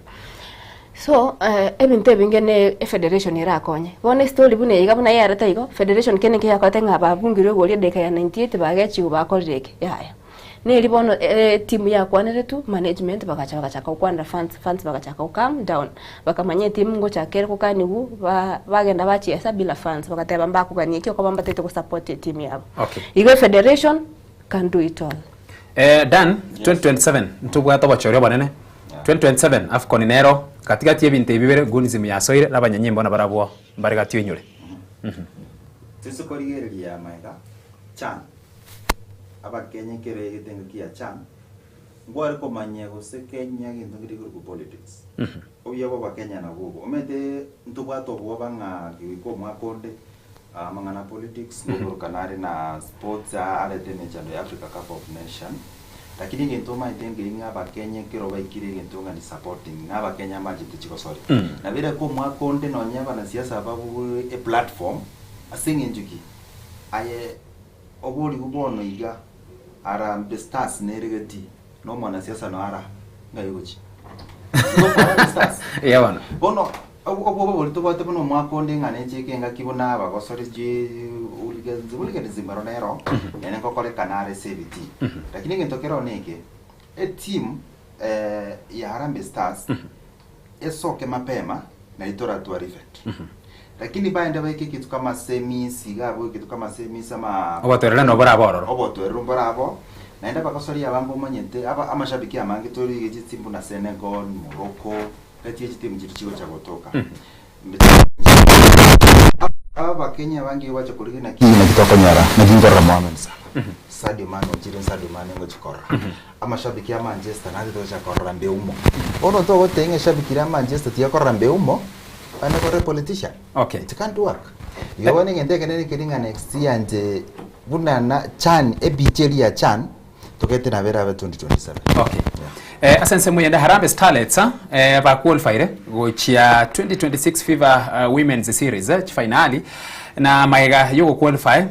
so eh, ebinto ebinge ne efederation erakonye bono estory buna eye iga buna yareta igo federation kende nke yakorete ng'a babungirwe igoro edakika ya 98 bagechigwa bakorire eke yaya neri bono etimu yakwaneretwe management bagacha bagachaka gokwanera fans fans bagachaka go calm down bakamanya etimu ngochaka ere gokanigwa ba bagenda bachiesa bila fans bagateba mbakogania eki okoba mbatete gosupport etimu yabo Okay. igo efederation can do it all. Eh, Dan, 2027 ntobwate obochori obonene. 2027 Afcon nero gati-gati y'ebinto ebi bibere Gunism yasoire na abanyanyimbo nabarabwo mbare gati oinyore. Tese korigereria magega Chan, Abakenya ekero egete engaki ya Chan, nkware komanya gose Kenya gento nkere igoro politics. Obuya bwa abakenya nabwo obo. Omanyete ntobwate obwoba ng'a goika omwaka onde amang'ana a politics ngokorokana are na sports arete emechando ya Africa Cup of Nation. Lakini egento omanyete nkeri ng'a abakenya ekero baikire egento ng'a ni supporting, ng'a abakenya mbanchete chigosori. Nabo ere omwaka onde nonye abanasiasa babue eplatform ase eng'encho ki? Aye oborigwe bono iga Harambee Stars nere geti na omwanasiasa noyo ara ng'ai ogochia? Igo Harambee Stars. Eya bono. Bono obwoba boria tobwate buna omwaka onde ng'a necheke engaki buna abagosori sijui hooligans, hooliganism ero nero nere ngokorekana are ase ebitii. Lakini egento kere one eke, eteam ya Harambee Stars esoke mapema nario toratware effect. Lakini baende baike eketu kama semis iga abwo eketu kama semis ama Obotoereru noborabe ororo. Obotoereru mborabe oo, naende abagosoria abange omanyete aba amashabiki amange torigetie chitimu buna Senegal, Morocco, gati ye chitimu chiria chigocha gotoka. Abakenya abange igo bacha korigia naki naki tokonyora naki nkorora Mohamed Salah, Sadio Mane ochire Sadio Mane ngochi korora. Amashabiki a Manchester nache togocha korora Mbeumo. Bono togoteba ng'a eshabiki ria Manchester tiga korora Mbeumo, aende korora epolitician. Okay. It can't work. Igo bono egento ekenene keri ng'a next year inche buna na Chan ebicha eria ya Chan, togete nabo erabe 2027. Okay. Eh, ase ensemo eyende Harambee Starlets eh, baqualifiere gochia 2026 FIFA uh, Women's Series eh, chifainali na magega yogoqualify.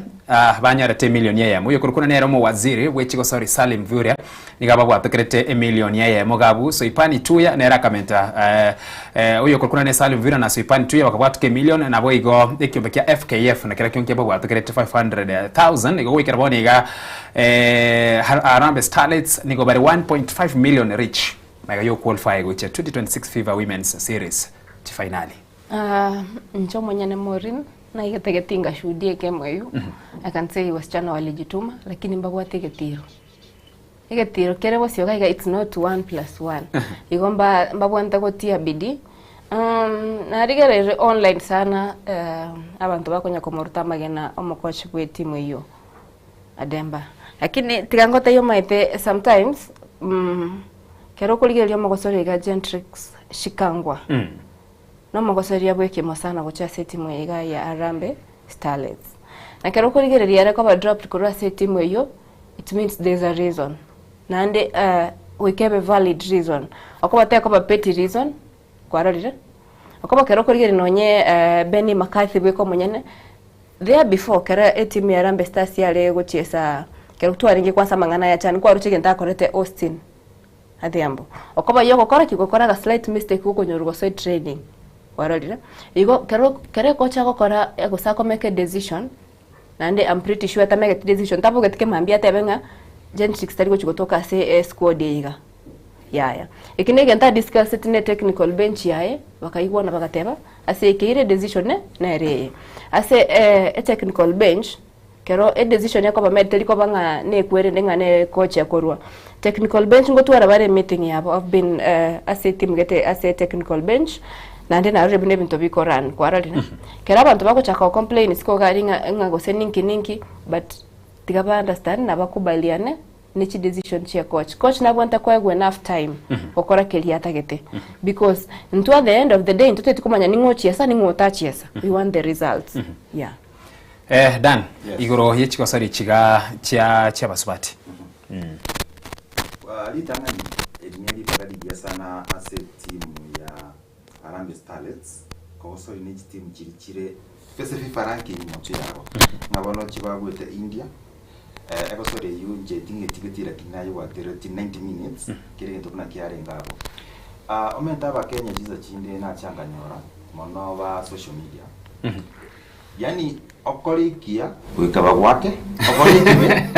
Banyorete emilioni eyemo. Oyokorokwa nere omowaziri bwe chigosori Salim Mvurya nigo ababwatokerete emilioni eyemo gabu Soipani Tuya nere akamenta oyokorokwa nere Salim Mvurya na Soipani Tuya bakabwatoka emilioni naboigo ekiombe kia FKF na kerakio nkiababwatokerete 500,000 igo goikera bono iga Harambee Starlets nigo bare 1.5 million rich magega yoqualify gochia 2026 Fifa Women's Series chifainali. Inche omonyene Maureen, naigete getinga shuhudia ekemo eywo, I can say wasichana walijituma lakini mbabwate egetiro. Egetiro kere bosio iga iga it's not one plus one. Igo mba mbabwate gotia bidii, narigereire online sana abanto bakonya komoruta amagena omokochi bwe etimu eywo Ademba. Lakini tiga ngotebie omanyete sometimes Ekero okorigereria omogosoria iga Gentrix Shikangwa nomogosoria bw'ekemo sana gochia ase etimu eye iga ya Harambee Starlets. Na ekero okorigereria ere koba dropped korwa ase etimu eyio it means there is a reason. Naende goika ebe valid reason, okoba tekoba petty reason kwarorire, okoba ekero okorigereria nonye Benny McCarthy bweka omonyene There before kera etimu ya Harambee Stars yare gochiesa ekero twarenge kwansa amang'ana aya chani kwaroche egento akorete Austin Adhiambo. Okoba ye ogokora ki? Gokora aga slight mistake gokonyorwa gose etraining kwarorire. Igo kero kero ekocha gokora gose akomake edecision naende I'm pretty sure atamegeti decision tabogeti kemambia atebe ng'a Gentrix tari gochi gotoka ase esquad eye iga. Yaya. Eki negento a discussed ne technical bench yaye, bakaigwana bagateba, ase ekeire edecision nere eye. Ase etechnical bench, kero edecision ekoba made teri koba ng'a nekwerende ng'a ne coach ekorwa. Technical bench ngotwara bare emeeting yabo, I've been ase etimu gete ase technical bench, naende narorire buna ebinto biko run, kwarorire? Kero abanto bagochaka go complain isiko iga aria ng'a ng'a gose ninki ninki, but tiga ba understand na bakubaliane. ne chi decision chia coach. Coach nabwate koegwa enough time gokora keria atagete because intwe at the end of the day intwe teti komanya ning'o ochiesa ning'o otachiesa we want the results yeah. Eh, Dan, igoro ye chigosori chiga chia chiabasubati. Ritang'ani eri ne ribaga rigiya sana ase etimu ya Harambee Starlets kogosori ne chitimu chiria chire ase FIFA ranking motwe yabo ng'a bono chibabuete India Egosori eyio inche ting'etigeti lakini nayebwatereti 90 minutes kera egento buna kiarenge abwo. Omanyete abakenya chinsa chinde nachia nkanyora mono ba social media, yaani okore ekiya goika bagwake, okore ekibe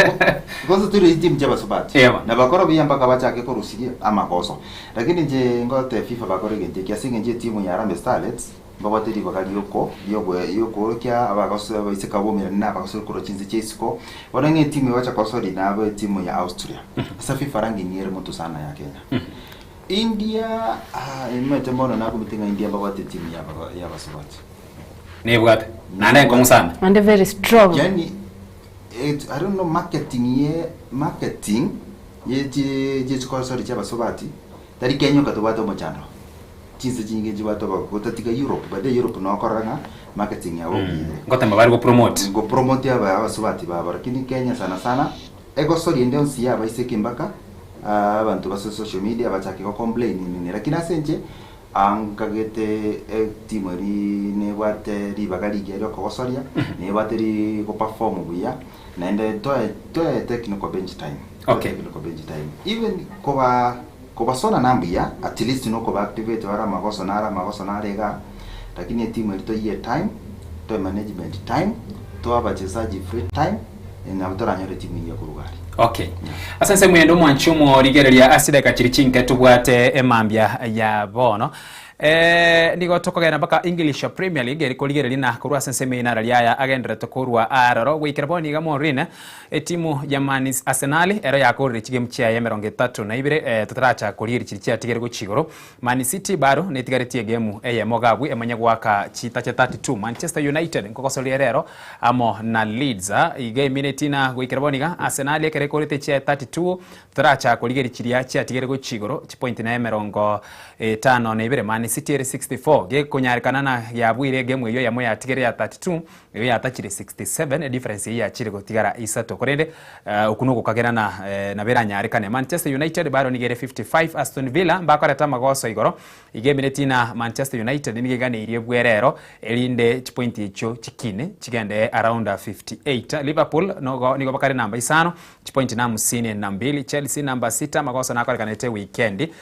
gose tore chitimu chia abasubati Ewa. na bakore buya mpaka bachake korusiria amagoso. Lakini inche ngotebia FIFA bakore egento eke ase eng'encho etimu ya Harambee Starlets Mbabwate ribaga ri'oko ri'ogoe ri'okoorokia abagoso abaiseke ab'omoirani na abagoso korwa chinse chia isiko. Bono ng'a etimu egocha kosoria nabo etimu ya Austria. Ase FIFA ranking ere moto sana ya Kenya. India ah omanyete bono nakumete ng'a India mbabwate etimu ya abago ya abasubati. Nebwate. Naende enkong'u sana. Naende very strong. Yaani it I don't know marketing ye marketing ye chi ye chikosori chia abasubati tari Kenya oka tobwate omochando. Chinse chinyinge nchibwate obobe gotatiga Europe, by the way Europe noo okorora ng'a marketing yabo mbuya ere. Ngotema bare go promote. Go promote aba abasubati babo lakini Kenya sana sana egosoria ende onsi ya abaiseke mpaka abanto base social media bachake go complain nini lakini ase inche nkagete etimu eria nebwate ribaga rigiya ria okogosoria, nebwate ri go perform buya naende toe toe technical bench time, toe Okay. technical bench time even koba Kobasona na mbuya, at least nokoba activate bare amagoso nare amagoso nare igaa, lakini etimu eria toyie time, toe management time, toe abachesaji free time, nabo toranyore etimu eyio korwa aria. Okay. Ase ensemo ende omwanchi omorigereria ase chidakika chiria chinke tobwate emambia ya bono. Eh, nigo tokogenda mpaka English Premier League eri korigereria na korwa ase ensemo eye narari aya agenderete korwa aroro goikera bono iga Maureen Etimu ya Man Arsenal ero yakorire chigemu chiaye emerongo etato na ibere totaracha korigereria chiria chiatigere gochia igoro. Man City bado netigaretie egemu eyemo gabwe emanye goaka chitache 32. Manchester United nkogosoria ere ero amo na Leeds. Iga emineti na goikera bono iga Arsenal ekero ekorete chiaye 32 totaracha korigereria chiria chiatigere gochia igoro chipointi na emerongo etano na ibere. Man. Man City ere 64 gekonyarekana na yabuire egemu eyio eyemo yatigere ya 32 eyio yatachire 67 edifference eyio yachire gotigara isato korende okwo nogokagera na nabo eranyarekane. Manchester United baro nigo ere 55 Aston Villa mbakorete amagoso igoro iga emineti na Manchester United nigo eganeirie bwerero erinde chipointi echio chikine chigende around 58. Liverpool nogo nigo bakare namba isano chipointi na hamsini na mbili, Chelsea namba sita amagoso nakorekanete wikendi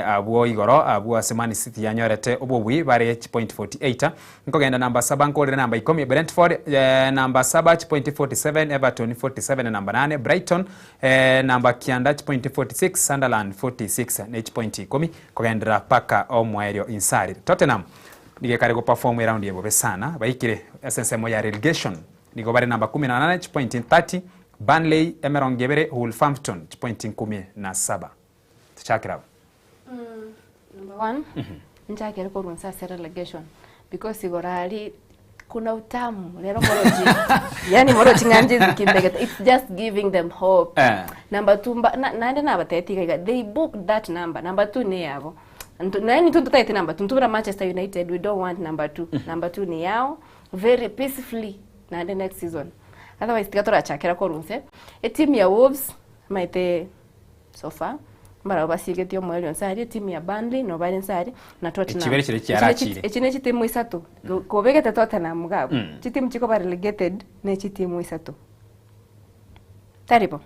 abwo igoro abwo ase Man City yanyorete obobui bare chipointi 48 nkogenda namba saba nkorire namba ikomi Brentford namba saba chipointi 47 Everton 47 namba nane Brighton namba kianda chipointi 46 Sunderland 46 ne chipointi ikomi kogenderera paka omoerio insari Tottenham nigo ekare goperform eround eye bobe sana baikire ase ensemo ya relegation nigo bare namba kumi na nane chipointi 30 Burnley emerongo ebere Wolverhampton chipointi nkumi na saba Tochakere abwo. Number one, nchakere korwa inse ase relegation because igoro aria kuna utamu rero morochi yani morochi ng'a nje zikimbegete it's just giving them hope Eh. number two mba, na, naende nabatetie iga iga they booked that number number two ne yabo Ntu- naende intwe ntotagete number two ntobera Manchester United we don't want number two number two ni yao very peacefully naende next season otherwise tiga torachakera korwa inse etimu ya Wolves maete So far mbarabwo basigetie omoerio inse aria, etimu ya Burnley nabo bare inse aria, na Tottenham. Echibere chiria Echi ne chiarachire. chi- Echi ne chitimu isato. Kobegete Tottenham iga abwo, Mm. chitimu chikoba relegated ne chitimu isato. Tari bo?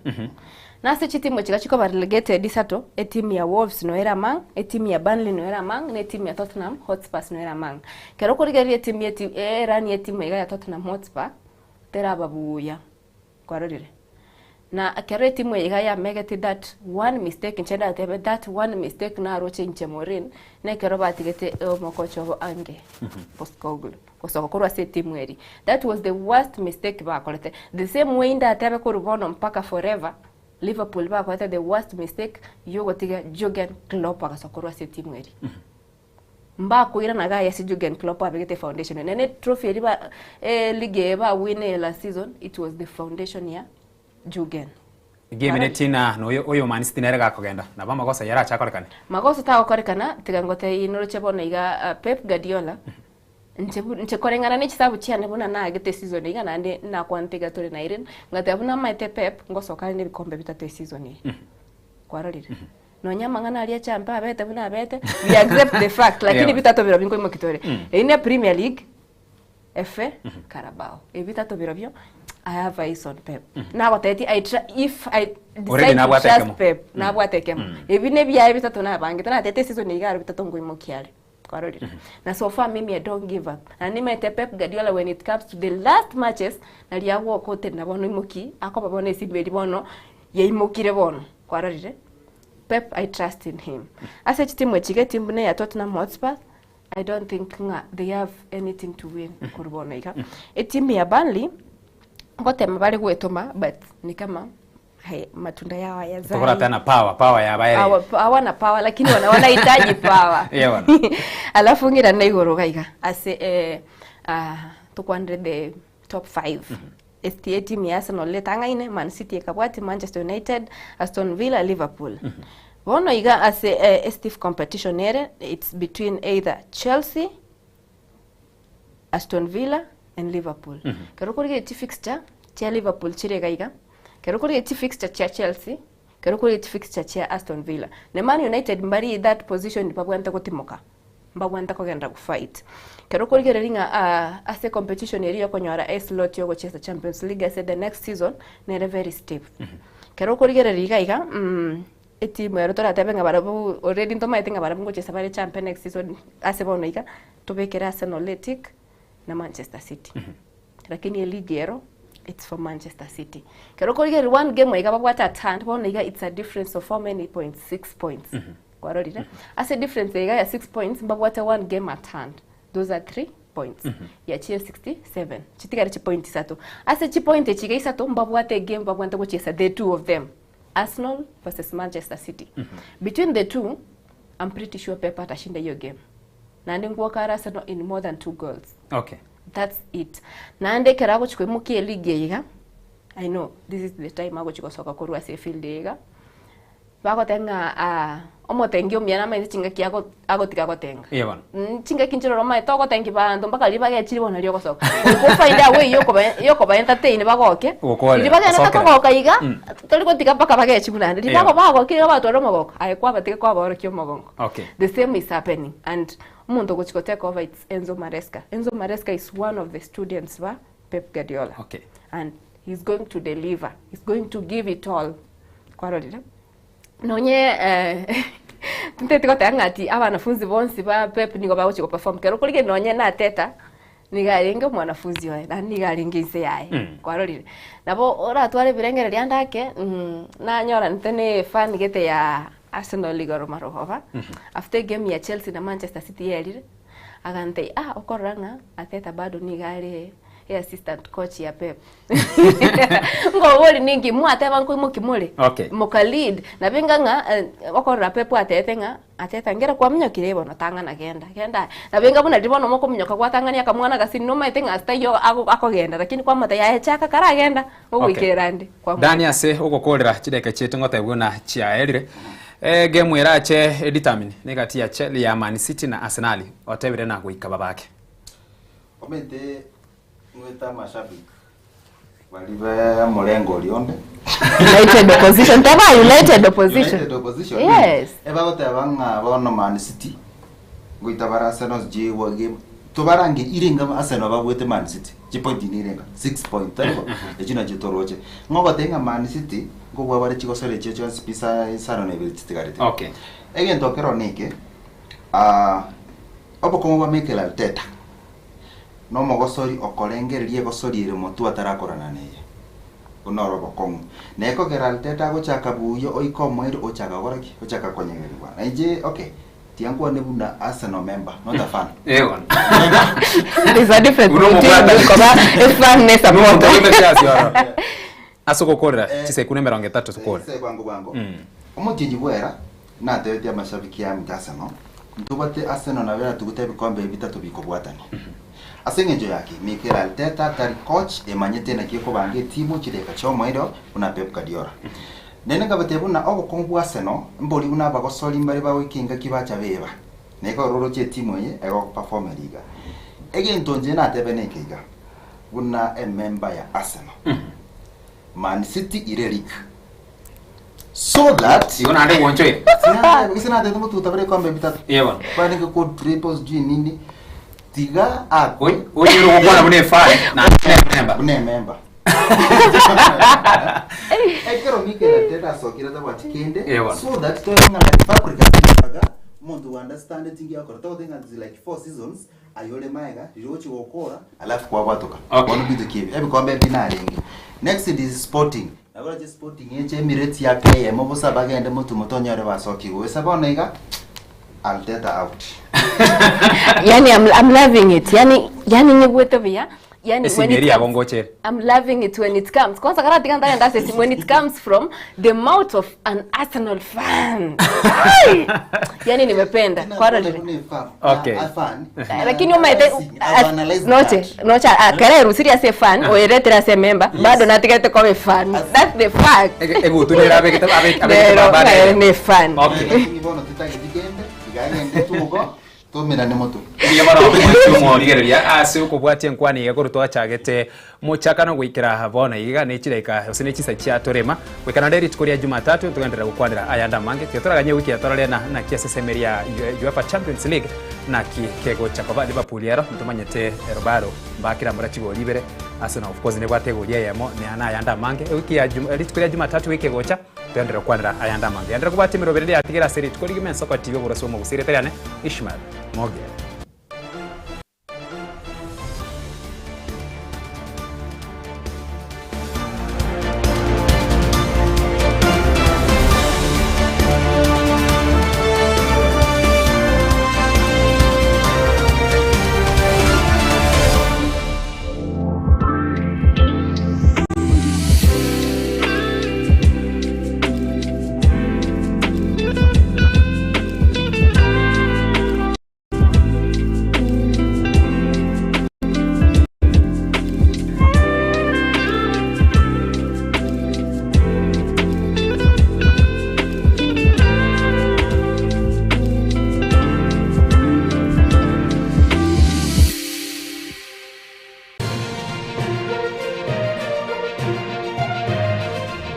Na ase chitimu echi iga chikoba relegated isato, etimu ya Wolves noyo ere among, etimu ya Burnley noyo ere among, na etimu ya Tottenham Hotspurs noyo ere among. Ekero okorigereria etimu ya eti erani ya etimu iga ya Tottenham Hotspur, teraba buya. Kwarorire? Na ekero etimu eye iga yamegete that one mistake inche ndatebe that one mistake naroche inche Maureen, na ekero batigete omokocha obo Ange Postecoglou gosoka korwa ase etimu eria. That was the worst mistake bakorete. The same way ndatebe korwa bono mpaka forever, Liverpool bakorete the worst mistake yogotiga Jurgen Klopp agasoka korwa ase etimu eria. Mbakoirana iga aye ase Jurgen Klopp abegete efoundation eye. Nene trophy eria ba eligi eye bawinire last season it was the foundation ya Jurgen. Game ere Tina na oyo oyo Man City nere gakogenda nabo amagoso ayio arache akorekane. Magoso tagokorekana tiga ngotebie noroche bono iga Pep Guardiola inche bu inche koreng'ana ne chisabu chiane buna naagete eseason iga naende nakwanete iga tore na Irene ngateba buna amaete Pep ngosoka are na ebikombe bitato eseason eye. Kwarorire? Nonya amang'ana aria champe abete buna abete, we accept the fact, lakini Ewa. bitato birobio nkoimoki tore. Mm. Eyio ne Premier League, FA, Carabao. Ebi bitato birobio, I have eyes on Pep. Nagotebetie I tru if I Already decide to nabwate trust ekemo. Pep, nabwate ekemo. Ebi nebiaye bitato nabangete, natete season iga aro bitato nkoimokia are. Kwarorire? Na so far mimi I don't give up. Na nimanyete Pep Guardiola when it comes to the last matches, nari agoka otenena bono imoki, akoba bono esimba eria bono, yaimokire bono. Kwarorire? Pep I trust in him. Ase chitimu echi iga etimu buna eya Tottenham Hotspur, I don't think ng'a they have anything to win korwa bono iga. Etimu ya Burnley, ngotema bare gwetoma but ni kama hai, matunda yao hayazai. Tokoratana power, power yabaere. Hawa- hawana power lakini wana- wanahitaji power. Yeah, bwana. Alafu ng'ira na igoro iga iga ase eh, ah, tokwanire the top 5 STA team ya Arsenal etang'aine Man City ekabwati Manchester United Aston Villa Liverpool bono iga ase eh, stiff competition ere it's between either Chelsea Aston Villa and Liverpool. Kero okorigereria chifixture chia Liverpool chire iga iga, kero okorigereria chifixture chia Chelsea, kero okorigereria chifixture chia Aston Villa. Na Man United mbari that position babwenerete gotimoka, mbabwenerete kogenda gofight. Kero okorigereria ng'a ah, ase competition eria okonyora eslot ya ogochesa Champions League ase the next season, nere very stiff. Kero okorigereria iga iga etimu ero toratebe ng'a barabwo already ntomaete ng'a barabwo ngochesa bare champion next season ase bono iga, Tobekere Arsenal etik na Manchester City. Lakini eligi ero it's for Manchester City. Kero okorigereria one game iga babwate at hand bono iga it's a difference of how many points? Six points. Kwarorire? Ase difference iga ya six points mbabwate one game at hand. Those are three points. Yachire 67. Chitigare chipoint isato. Ase chipoint echi iga isato mbabwate egame babwate gochiesa the two of them. Arsenal versus Manchester City. Between the two, I'm pretty sure Pep atashinda hiyo game. Naende ngwoka are Arsenal in more than two goals. Okay. That's it. Naende ekero agochi koimokia eligi eye iga, I know this is the time agochi gosoka korwa ase efield eye iga, bagoteba ng'a ah, Omotengi omuya namaete chingaki ago agotiga gotenga. Eeh bono. Chingaki inche roro omanyete ogotengi banto mpaka riria bagechire bono nario ogosoka. Goika ofind a way yokoba yokoba entertain bagoke, Gokorera, riria bagenderete gosokera. kogoka iga, tori gotiga mpaka bagechigwe naende. Riria Eeh. bago bagokire iga batware omogoko, aye kwabatiga kwabaorokia omogongo. Okay. The same is happening and omonto ogochi go take over it's Enzo Maresca. Enzo Maresca is one of the students ba Pep Guardiola. Okay. And he's going to deliver, he's going to give it all. Kwarorire? Nonye tinteti goteba ng'a ati abanafunzi bonsi ba Pep nigo bagochia goperform, kero okorigereria nonye na Arteta, nigo arenge omwanafunzi oye, naende nigo arenge inse yaye, kwarorire. Nabo oratware ebirengererio ande ake, nanyoranete na efan gete ya Arsenal igoro marogoba, after egame ya Chelsea na Manchester City yerire, agantebia ah okorora ng'a Arteta bado nigo are eassistant coach ya Pep. Nkobori ninki mwateba nkoimoki more Okay. moka lead nabo inga ng'a eh, okorora Pep atebete ng'a ateta ngera kwaminyokire bono tang'ana genda genda aye nabo inga buna riria bono mokominyoka gwatang'ania akamwana agasini nomanyete ng'a ase taiyo ago akogenda lakini kwamotebia aye chaka karagenda ogoikerera ande Okay. Dani ase ogokorera chidakika chiaito ngotebia buna chiaerire egemu erache edetermine negati ya Chel ya Man City na Arsenal otebire na goika babake. Omanyete Ng'wete amashabik baria be omorengo oria onde. United opposition teba united opposition. United opposition. Yes. Ebagoteba ng'a bono Man City ngoita bare Arsenal sijui gwa game tobarange irenga Arsenal babwete Man City chipoint nirenga 6 point tari bo echio nachio toroche ng'a ogoteba ng'a Man City nkobua bare chigosori echio chionsi pi sa isano na ibere chitigarete. Okay. Egento kero neke obokong'u bwa Mikel Arteta Nomogosori okorengereria egosori ere motwe atarakorana neye. Buna ore obokong'u. Na ekogera Arteta agochaka buya oika omoerio ochaka gokora ki? Ochaka konyegerigwa. Na inche okay, tiga nkwane buna Arsenal member, not a fan. Eeh bono. There's a difference Buna between omobwatani. koba a fan ne Buna supporter. omonto ogotesia ase ororo. Ase ogokorera chisekunde emerongo etato tokore. Ase bwango bwango. Omotienyi bwera natebetie amashabiki a Arsenal, ntobwate Arsenal nabo eratugute ebikombe ebi bitato bikobwatania. Ase eng'encho yaki, Mikel Arteta tari coach emanyete naki ekobanga etimu chidakika chi'omoerio buna Pep Guardiola. Naende nkabatebia buna obokong'u bwa Arsenal mbori buna abagosori mbare bagoika engaki bacha beba. Na ekero oroche etimu eye egoperformera iga. Egento inche natebe neke iga, buna emember ya Arsenal, Man City ire league. So that Igo naende gwanchoire. Gese natete ngotuta bare ebikombe bitato. Ee bono. Kwarenge ko triple sijui nini. Tiga akwe. Onyore ogokwana buna efan naende buna ememba. Buna ememba. Ekero Mikel Arteta asokire tabwati kende Ee bono. so that tobe ng'a like Fabregas mpaka omonto o understandeti nki agokora. Togoteba ng'a it's like four seasons aye ore maega riria ogochia gokora alafu kwabwatoka. Okay. Bono binto ki ebi? Ebikombe ebi narenge. Next is Sporting. Nabo oroche Sporting eche Emirates yake eyemo bosa bagende motwe motonyore basokigwe. Gose bono iga Arteta out. Yani I'm, I'm loving it. Yani yani nyigwete buya. Yani Esimi when it eri yabo comes, ngoche ere. I'm loving it when it comes. Kwanza karatiga ntagenda ase esimu when it comes from the mouth of an Arsenal fan. Ai! Yani nimependa. Kwarorire. Okay. Lakini omaete noche noche akara erusirie ase fan oeretire ase member bado natigete koba fan. That's the fact. Egutu nere abegete abegete Nero babana nere ere. ne fan. Okay. Lakini bono titageti kende, iga agende tugo, tomerane motwe. Mbuya mono omochie omorigereria ase okobwatia enkwana iga korwa twachagete mochakano goikera bono iga ne chidaika gose ne chinsa chia torema goika naende rituko ria Jumatatu togenderere gokwanera ayande amange tiga toraganye ewiki eye torore na naki ase esemo eria ya UEFA Champions League naki kegocha koba Liverpool ero ntomanyete ero bado mbakera mbora chigori ibere Arsenal of course nebwate egori eyemo na ayande amange ewiki ya rituko ria Jumatatu wiki egocha Toenderere gokwanera ayande amange. Enderera kobwatia emeroberi ende yatigere ase rituko rigima ensoko TV oborwasi bw'omogusii erieta riane Ishmael Mogere.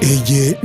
Eye.